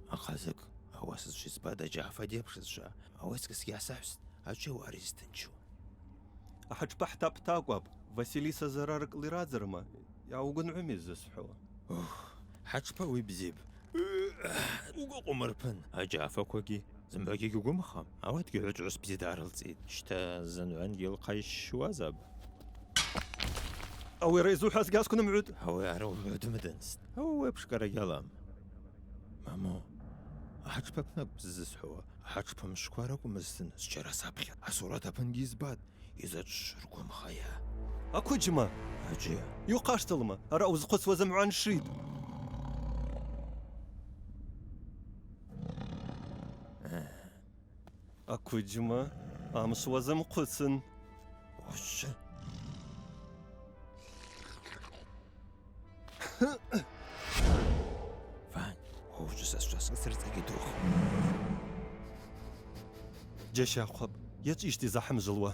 Ахъазыкӏ, ауаса зшиз бада, Аджьаф адепшызшва. Ауи ацкӏысгьи йгьсахӏвстӏ, ачӏвыйа уаъа йызтынчу. Ахӏатшпы хӏтапӏта акӏвапӏ, Василиса зараркӏла йрадзырма, йгьаугвынгӏвыма йыззысхӏвауа? Ух, хӏатшпы ауи бзипӏ. Угвы къвмырпын, аджьафаквагьи, зымгӏвагьи гьуымхам, ауатгьи гӏвычӏвгӏвыс бзита арылцӏитӏ. Щта, зымгӏвангьи лхъайщщуазапӏ. Ауи йара йзухӏвазгьи асквнымгӏвытӏ. Ауи йара угӏвадмыданстӏ. Ауи уи апшкара гьалам. Мамо, ахӏатшпы апны акӏвпӏ ззысхӏвауа, ахӏатшпы мшвква ракӏвмызтын, зчара сапхьа асурат апынгьи йызбатӏ. Йзачӏвыйа ргвамхайа? Аквыджьма! Аджьи. Йухъаштылма, араъа узхъвыцуа зымгӏва ншитӏ. Аквыджьма, амшв уазымхъвыцын. Ужвы. Вань, ужвы са сшвасгыцырцӏагьи дух. Джьащахъвапӏ, йачӏвыйищтӏи захӏымжвылуа.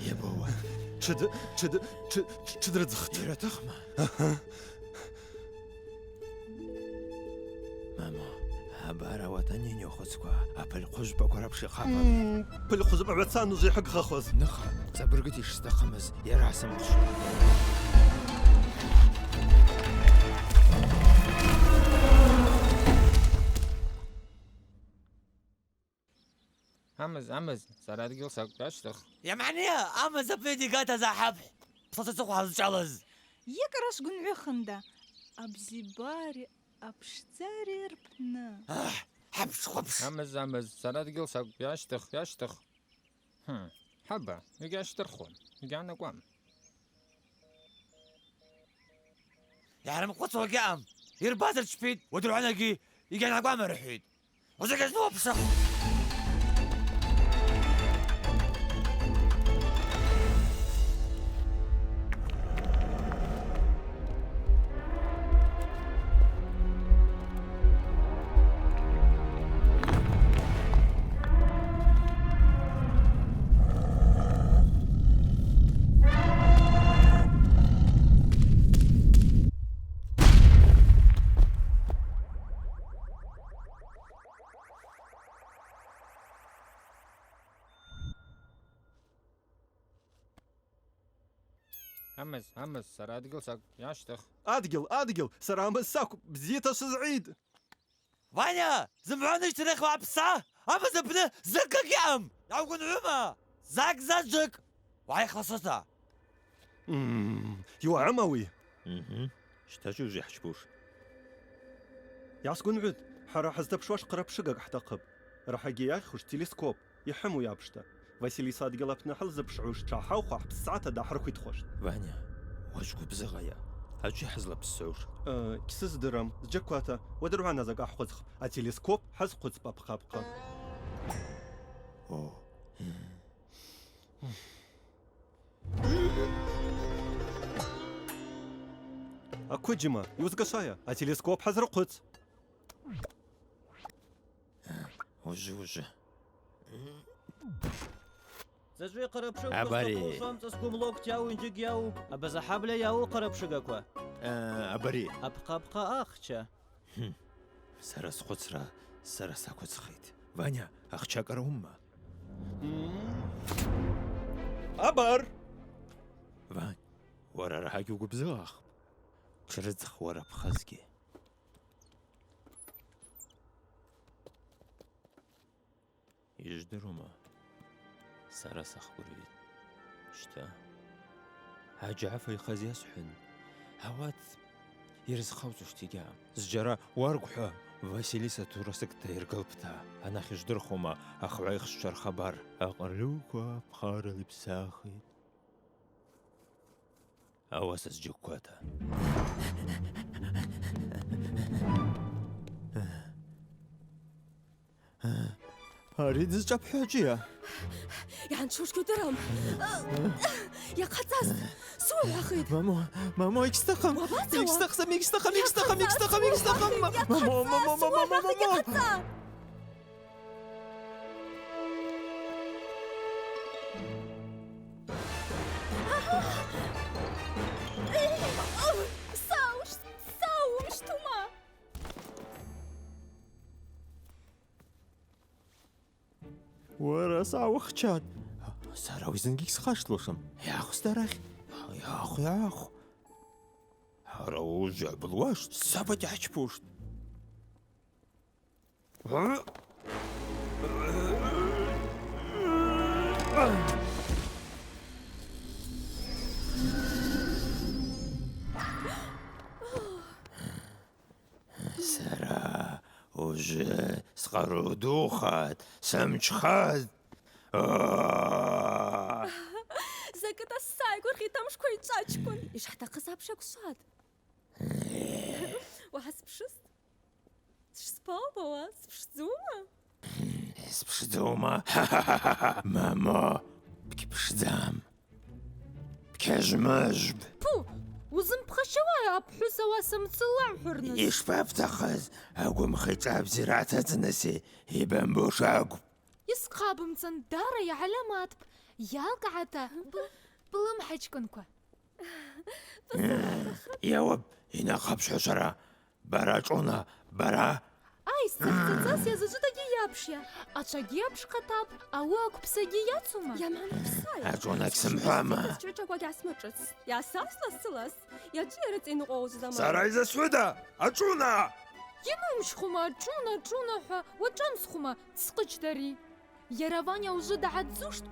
Йабауа. Тшыд-, тшыд-, тшы-, тшы-, тшыдрыдзхтӏ. Йаратахъма? Аха. Мамо, абар ауат аниню хвыцква, апыль хъвыжвпаква рапш йхъапан. М, пыль хъвыжвпа гӏвацан ужвы йхӏыгхахуаз. Ныха, цӏабыргыта йшстахъымыз, йара йсымхъвшпӏ. Амыз, амыз, сара адгьыл сакӏвпӏ, йащтах. Йаманиа, амыз апны дигата захӏапхӏ. Псалса цӏыхъва хӏазчӏвалыз. Йыкӏара сгвынгӏвыхында. Абзибари апшдзари рпны. Ахь, хӏапш-хъвапш. Амыз, амыз, сара адгьыл сакӏвпӏ, йащтах, йащтах. Хм, хӏаба, йгьащтархуам, йгьгӏанакӏуам. Йгьарымхъвыцуа гьаъам. Йырбаз рчпитӏ, уадыргӏванагьи йгьанакӏвама рхӏвитӏ. Ужвыгьи зну апшахв. Амыз, амыз, сара адгьыл сакӏвпӏ, йащтах. Адгьыл, адгьыл, сара амыз сакӏвпӏ, бзита швызгӏид. Ваня, зымгӏва ныжьтын, йахьуа апсца амыз апны зыкӏгьи гьаъам. Йгьаугвынгӏвыма? Закӏ заджвыкӏ. Угӏай, хасата. Мм, йуагӏама ауи? Мгм. Щта чӏужви хӏчпуш. Йгӏасгвынгӏвыд, хӏара хӏызтапшуаш хъарапшыгакӏ хӏтахъыпӏ. Рахӏагьи йагъьхуш телескоп. Йхӏыму йапшта. Василиса адгьыл апны хӏылзыпшгӏуш тшгӏахӏаухуа хӏпсцата дгӏахӏырхвитхуаштӏ. Ваня, уачӏвгвыбзыгъайа? Ачӏвыйа хӏызлапссгӏуш? Э, гьсыздырам, зджьаквата, уадыргӏвана закӏ гӏахӏвыцхпӏ, ателескоп хӏазхъвыцпӏ апхъапхъа. О. Аквыджьма, йуызгашвая, ателескоп хӏазырхъвыц. Ужвы, ужвы. Дзачӏвыйа хъарапшыгаква? Абари. Сцӏыхъва ушамцӏас гвымлокь йауу, йынджыг йауу, абаза хӏабльа йауу хъарапшыгаква? Э, абари. Апхъапхъа ахча. Хм. Сара схъвыцра сара саквыцӏхитӏ. Ваня, ахча кӏара уымма? Абар! Вань, уара рахӏагьи угвыбзыгъахпӏ. Тшрыдзх уара апхъазгьи. Йыжвдырума? Сара сахгвыргӏвитӏ. Щта. Аджьагӏа файхъаз йасхӏвын. Ауат йрызхъауцуштӏ йгьа. Зджьара уаргвхӏва, Василиса турасыкъ дайыргылпӏта. Анахь йыжвдырхума, ахгӏвайхча рхабар. Акъырльуква апхъарала йпсахитӏ. Ауаса зджьаквата. Ари дызчӏапхӏу ачӏвыйа? Йгьанчушгьи удырам. Йахъацӏаст. Сугӏвахитӏ. Мамо, мамо, йгьстахъым. Уабацауа? Йгьстахъым, йгьстахъым, йгьстахъым, йгьстахъым, йгьстахъым. Мамо, мамо, мамо, мамо, мамо. Йахъацӏаст, сугӏвахитӏ, йахъацӏа. Сау, сау, умщтума. Уара сгӏауахчан. Сара ауи зынгьи гьсхъаштылуашым. Йахвста арахь. Ахв, ахв. Хӏара ужвы йгӏбылуаштӏ, саба дгьачпуштӏ. Сара ужвы скъару духатӏ, сымчхатӏ. А! Закӏы тӏаса йгвыргъьитӏ амшква йчӏвачкӏвын. Йшгӏатахъыз апш аквшватӏ. Уагӏа спшызтӏ? Дшспаубауа, спшдзума? Спшдзума? Мамо, бгьпшдзам. Бгьыжвмыжвпӏ. Пу! Узымпхащауа апхӏвыс ауаса мцӏыла ухӏварныс? Йшпабтахъыз, агвымхачӏа бзирата цӏнаси йбамбуш акӏвпӏ. Йсхъабымцан, дара йгӏальаматпӏ, йалкӏгӏата б-, былымхӏачкӏвынква. Йауапӏ, йнахъапшгӏушара. Бара, Чӏуна, бара! Ай, сцӏахцӏацӏас йазачӏвыдагьи йапшйа. Ачвагьи апшхъатапӏ, ауи аквпсагьи йацума? Йаман псай. Ачӏуна гьсымхӏвама. Чӏвачваква гьасмачӏвацӏ. Йасасла сылас. Йачӏвыйа рыцӏа йныкъвауа заман? Сара йзасхӏвыда, Ачӏуна! Йнумщхума, Чӏуна, Чӏуна хӏва, уачӏвамсхума, дскъычдари. Йара Ваня ужвы дгӏадзуштӏ.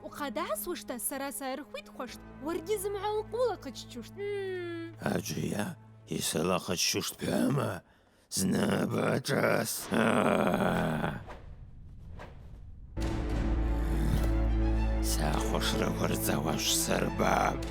Ухъа дгӏасуашта, сара сайырхӏвитӏхуаштӏ, уаргьи зымгӏва укъвылахъыччуштӏ. М. Ачӏвыйа, йсылахъыччуштӏ бхӏвама? Зны башӏас. А. Сахвшрагварцауа швсырбапӏ.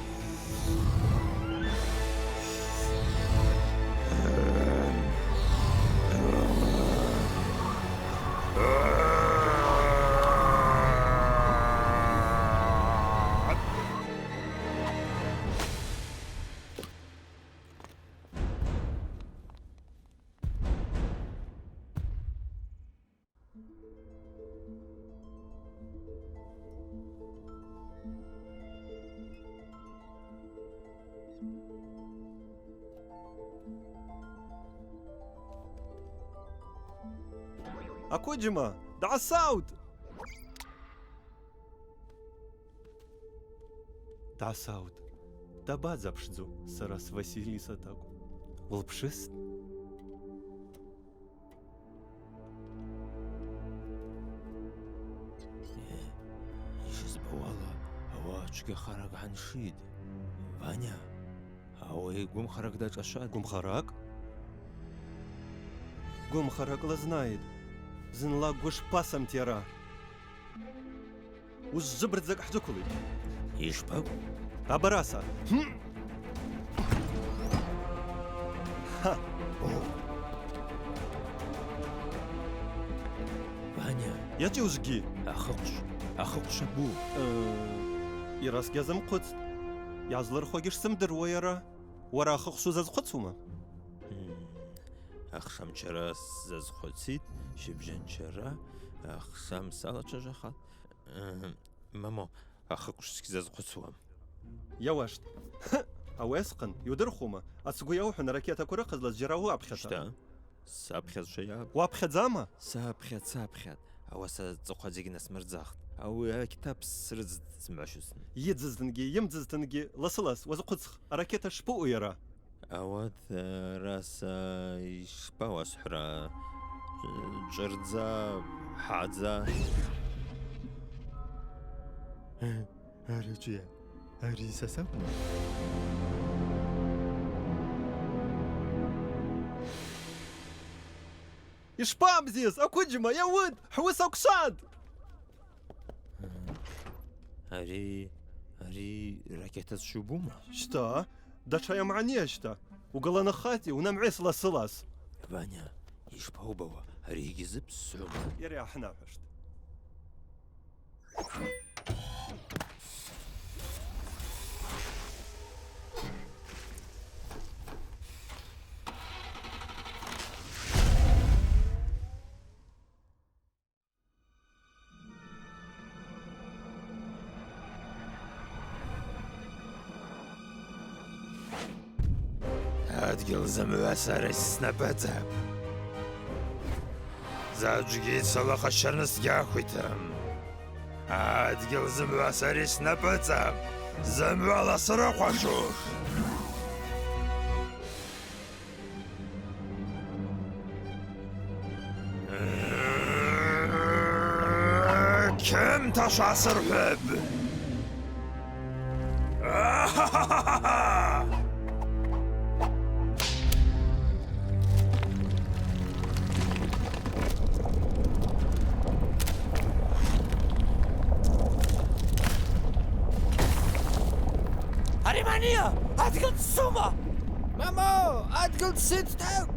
Акуджима, дгӏасаутӏ! Дгӏасаутӏ. Дабадзапшдзу, сара сВасилиса тӏакӏв. Уылпшыстӏ. Э, йшызбауала, ауи ачвгьахаракӏ гӏаншитӏ. Ваня, ауи гвымхаракӏ дашӏашватӏ. Гвымхаракӏ? Гвымхаракӏла знайитӏ. Зынла гвы шпасамти йара? Ужвы бырдзакӏ хӏджвыквлитӏ. Йшпакӏву? Абараса. Хм. Ха. О. Ваня. Йачӏи ужвгьи? Ахыкъвш. Ахыкъвш абу. Э, йара сгьазымхъвыцтӏ. Йазлырхуагьи шсымдыруа йара. Уара ахыкъвш узазхъвыцума? Хм. Ахшамчара сзазхъвыцитӏ, щыбжьанчара, ахшам салачважвахатӏ. Мгм. Мамо, ахыкъвш сгьзазхъвыцуам. Йауаштӏ. Ауи асхъан, йудырхума? Ацгви йаухӏвун, ракетаква рыхъазла зджьара ауи апхьата. Щта? Сапхьазшва йаъапӏ. Уапхьадзама? Сапхьатӏ, сапхьатӏ. Ауаса цӏыхъвадзагьи насмырдзахтӏ. Ауи акитаб срыдзтӏ сымгӏвашуцын. Йыдзызтынгьи, йымдзызтынгьи, ласы-лас, уазхъвыцх, аракета шпаъу йара? Ауат, э, араса йшпауасхӏвра, чӏырдза, хӏадза. Арачӏвыйа? Ари са сакӏвма? Йшпабзис, Акуджима, йауыд, хӏвыс аквшватӏ! Ари, ари ракета зшубума? Щта, датша йамгӏаныйа щта? Угаланахати, унамгӏвайс ласы-лас. Ваня, йшпаубауа, ари йгьизыпсума? Йара йгьахӏнахӏвуштӏ. Адгьыл зымгӏва сара снапӏыцӏапӏ. Заджвгьи сала къаршырныс гьахвитым. Адгьыл зымгӏва сара снапӏыцӏапӏ. Зымгӏвала срыхъвашуш! Кьымта швасырхӏвыпӏ! Ари мания? Адгыл дсума? Мамо, адгыл дсыт тӏакӏв?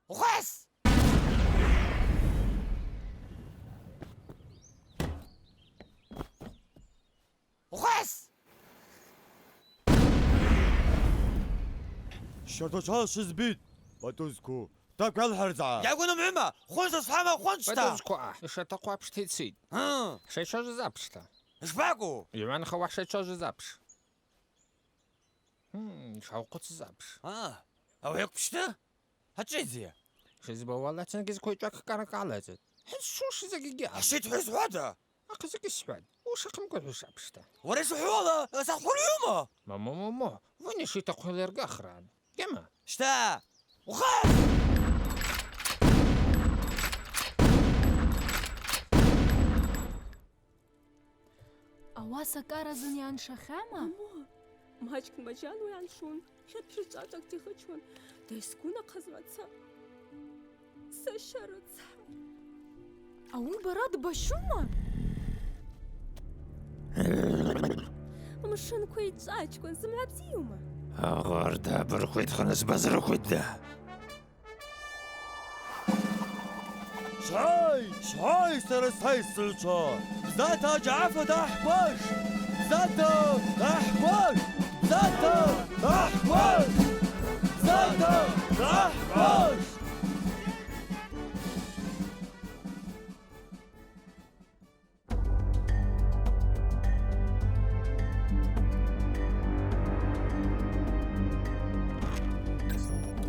Гъвес! Гъвес! Щардачва швызбитӏ, батузку. Тӏакӏв йалхӏырдзгӏа. Йагу нумгӏвыма, хвынчӏву схӏвама, хвынчӏву. Батузку, а, йшатахъу апшта йцитӏ. Гьы. Шайчважваз апшта. Ишбакӏву? Йгӏванха уахъ шайчважваз апш. Гьы, шайхъвыцыз апш. А, ауи акӏвпшта? Гьачӏвыдзи? Шизбауала, ацынгьи квайчӏвакӏ кӏаракӏ алацӏитӏ. Гьи, шуш закӏгьи. Ашитӏ хӏвуз хӏвада? Ахъазакӏ йсхӏватӏ, ушахъымкӏва хӏвуш апшта. Уара йшухӏвауала, са хвыргьума? Ма, ма, ма, ма, вани шитахъу лергахран. Гьама? Щта! Ухъаз! Ауаса кӏара зын йаншахьама? Мамо, мачкӏ-мачӏан уаншун. Хьатыр чӏвачӏакӏ тихачун, дайсгун ахъазла ца. Саща рыцхӏа. Ауи бара дбащума? Мшынква йчӏвачкӏвын зымгӏва бзиума? Агъар дабырхвитхыныз базрыхвитда. Швай, швай, сара сайсыгӏвчва! Бзата джьафа дгӏахӏбаш! Бзата дгӏахӏбаш! Бзата дгӏахӏбаш! Бзата дгӏахӏбаш!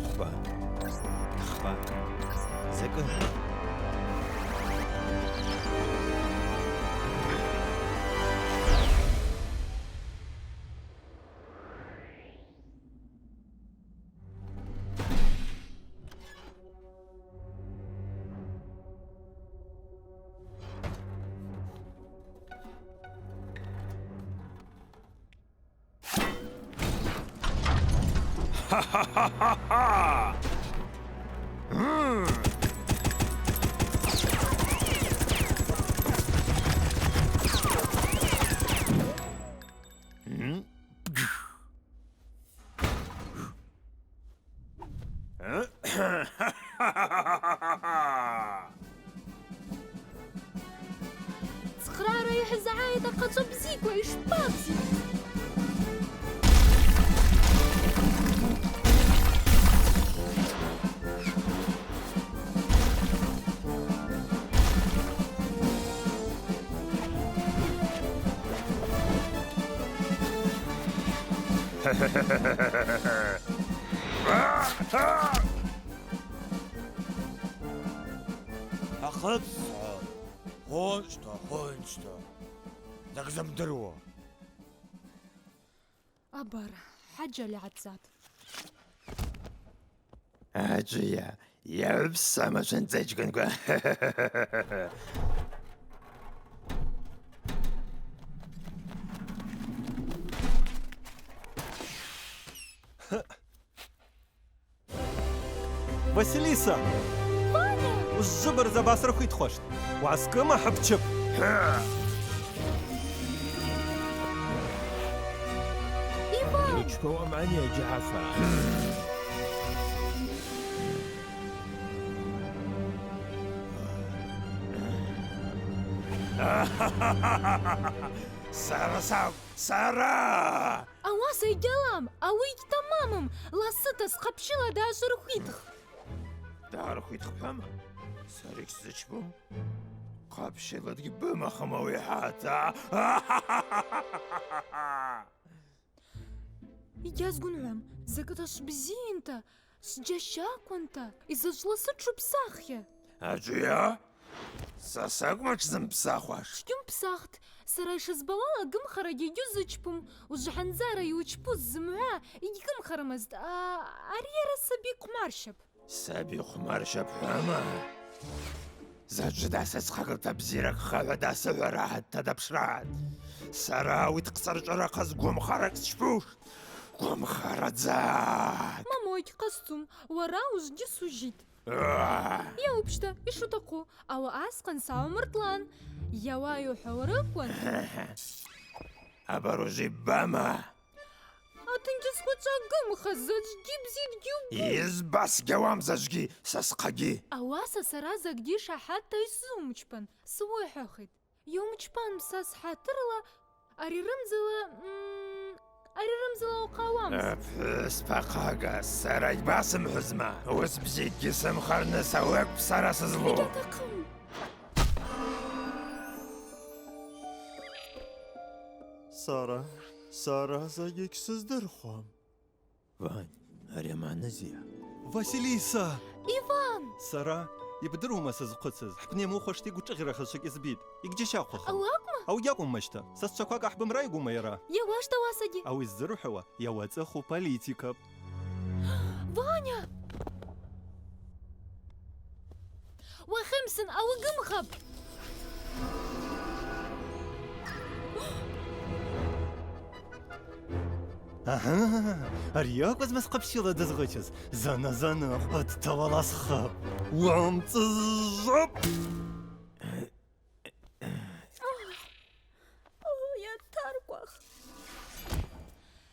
Хъвба. Хъвба. Закӏы. Цхърара йхӏзагӏайта хъачӏвы бзиква йшпабзи? Ахъыцӏ, хвынчӏта, хвынчӏта. Закӏ зымдыруа. Абар, хӏаджали гӏацӏцӏатӏ. Аджьайа, йагӏвыпсама швынцӏайчкӏвынгва. Василиса! Ваня! Ужвыбырза басырхвитхуаштӏ. Уаскӏыма хӏыпчып? Иван! Йучпауа мани аджьафа. Сара сакӏвпӏ, сара! Ауаса йгьалам, ауи йгьтамамым, ласыта схъапщыла дгӏашвырхвитх. Дгӏархвитхпӏ хӏвама? Сара йгьсзычпум. Хъапщыла дгьбымахым ауи хӏата. Йгьазгвынгӏвуам, закӏта швбзиинта, швджьащахъванта, йзачӏвла сыт швупсахйа? Аджьайа? Са сакӏвма тшзымпсахуаш? Тшгьумпсахтӏ. Сара йшызбауала, гымхарагьи йгьузычпум. Ужвы хӏанзара йучпуз зымгӏва йгьгымхарымызтӏ. А, ари йара саби хъвмарщапӏ. Саби хъвмарщапӏ хӏвама? Заджвыда сасхъагылта бзиракӏ хъагӏвада сыхӏвара хӏатта дапшрат. Сара ауи дхъцӏарчӏвара хъаз гвымхаракӏ счпуштӏ. Гвымхарадзакӏ! Мамо, йгьхъазцум, уара ужвгьи сужьитӏ. Йа упшта, йшутахъу, ауи асхъан сагӏумыртӏлан. Йауа йухӏвауа ракӏвын. Абар ужвы йбама? Атенгьыз хвача гымха, заджвгьи бзи дгьугу. Йызба сгьауам заджвгьи, са схъагьи. Ауаса сара закӏгьи шахӏатта йсзумчпан, суыхӏвахитӏ. Йумчпан, са схӏатырла, ари рымзала, м, ари рымзала ухъа уамс. Апхӏвыспа хъага, сара йбасымхӏвызма? Уыс бзикӏгьи сымхарныс ауи акӏвпӏ сара сызлу. Йгьатахъым. Сара, сара закӏгьи гьсыздырхуам. Вань, ари аманызйа? Василиса! Иван! Сара, йбдырума сызхъвыцыз? Хӏпнемухуашта йгвычӏагӏирахаз закӏгьи збитӏ. Йгьджьащахъвахым. Ауи акӏвма? Ауи гьакӏвым мачта. Са счваква ахӏбымра йгьума йара? Йауаштӏ ауасагьи. Ауи ззырхӏвауа йауацӏыху политикапӏ. Ваня! Уахьымсын, ауи гымхапӏ! Агьа, ари акӏвызма схъапщыла дызгъычыз? Зана-зана, хъвыдта уаласхапӏ. Уамцӏызжвапӏ! О, йатаркӏвах.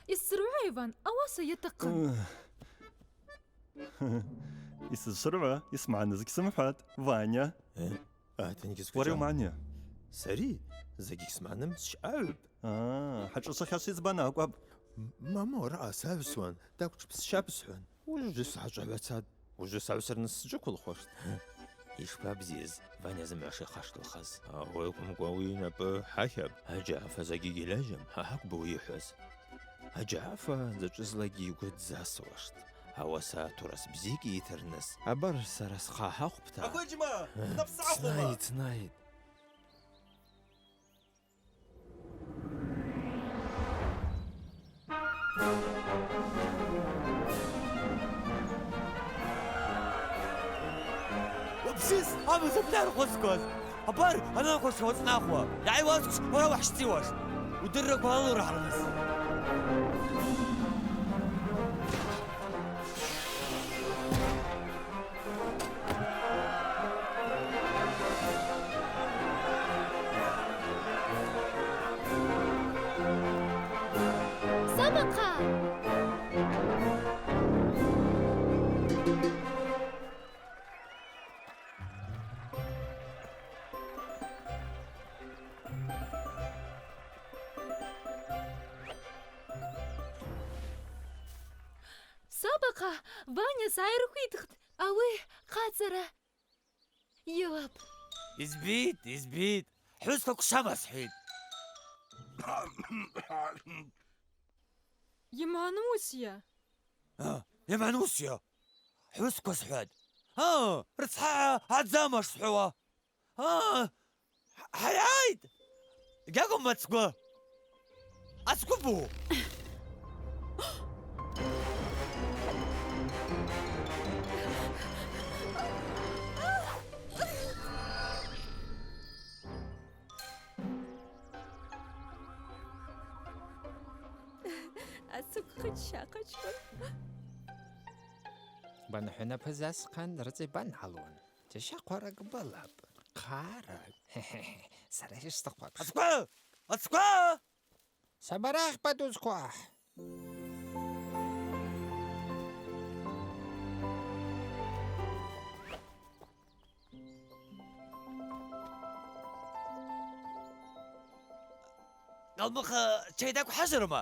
Йсзыргӏва, Иван, ауаса йатахъын. Йсызшвыргӏва, йсмагӏныз гьсымхӏватӏ, Ваня. Э? Атенгьыз хвача. Уара йумагӏны? Сари? Закӏгьи гьсмагӏным, сщъагӏвпӏ. А, хӏашӏа швахьаз йызбан акӏвпӏ. М-, мамо, араъа сагӏвсуан, тӏакӏв тшпсщапӏ схӏван. Ужвы сгьашӏагӏвацатӏ, ужвы сагӏвсырныс сджвыквылхуаштӏ. Йшпабзийыз, Ваня зымгӏва шихъаштылхаз. Ауи акӏвымкӏва ауи йнапӏы гьахьапӏ, аджьафа закӏгьи гьльажьам, гьакӏвпӏ ауи йхӏваз. Аджьафа дзачӏвызлакӏгьи йгвы дзасуаштӏ. Ауаса турас бзикӏ йитырныс, абар сара схъа гьахъвпӏта. Аквыджьма! Напсагӏвхума! Снайт, снайт. Уабзиз, абаза бнархъвызкваз! Абар, ананхъваша уацӏнахуа, йгӏайуазквш уара угьсзиуаштӏ. Удырраква алургӏарныс. Сабакъа! Сабакъа, Ваня сайрхвитхтӏ, ауи хъацӏара йылапӏ. Йызбитӏ, йызбитӏ. Хӏвыцква квшвама схӏвитӏ. Йымгӏан уысйа? А, йымгӏан уысйа? Хӏвысква схӏватӏ. А, рыцхӏагӏа гӏадзама шсхӏвауа? А, хӏ-, хӏайгӏайтӏ! Гьакӏвым ацгвы! Ацгвы бу! Ацгв хъычча хъычкъвын. Банхӏвынапыз асхъан рыцӏа йбангӏалун. Джьаща хъваракӏ балапӏ. Хъаракӏ. Сара йшстахъу апш. Ацгвы! Ацгвы! Сабарах, патӏуцква! Къалмыкъ, чай даквхӏажвырма?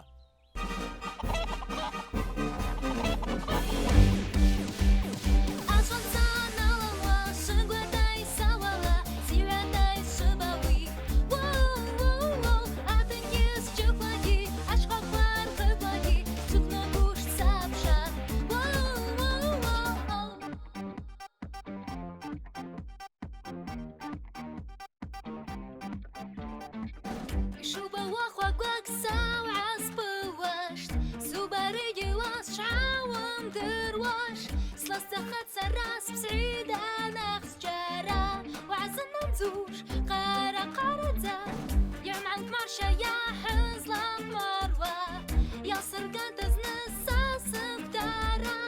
Йшубауа хъваквакӏ сау гӏаспыуаштӏ, субаригьи уасчӏвагӏа уымдыруаштӏ, сласцахъатӏ сара сбызшвала анахъсчӏвара, угӏзынамдзуш, хъара-хъарадза, йаман кмарща йахӏызламхъвыруа, йалсырган тызныс са сыгвтара,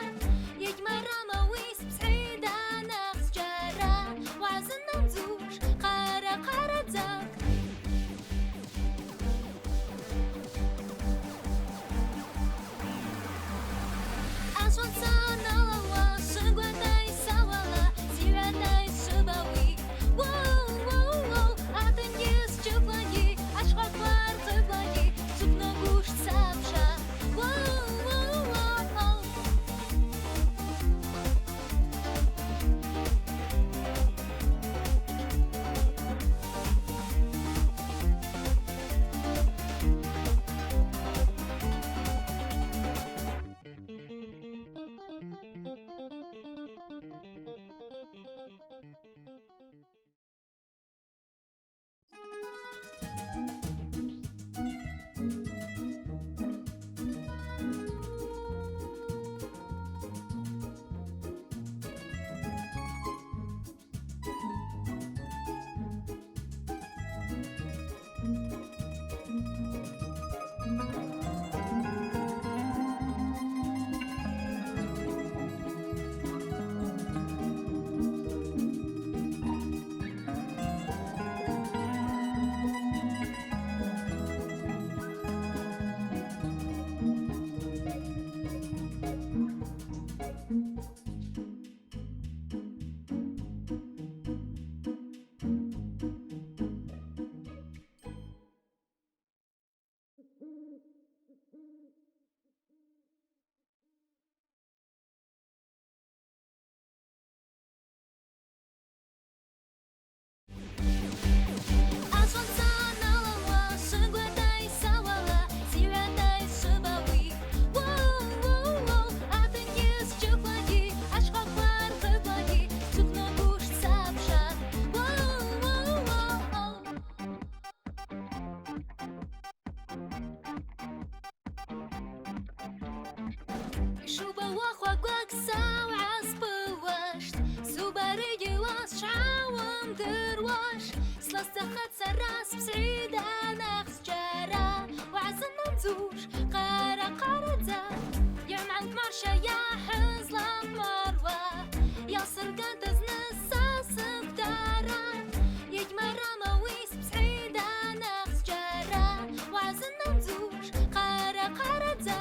йыгьмарама уи сбызшвала анахъсчӏвара, угӏзынамдзуш, хъара-хъарадза. Йшубауа хъваквакӏ сау гӏаспыуаштӏ, субаригьи уасчӏвагӏа уымдыруаштӏ, сласцахъатӏ сара сбызшвала анахъсчӏвара, угӏзынамдзуш, хъара-хъарадза, йаман кмарща йахӏызламхъвыруа, йалсырган тызныс са сыгвтара, йыгьмарама уи сбызшвала анахъсчӏвара, угӏзынамдзуш, хъара-хъарадза.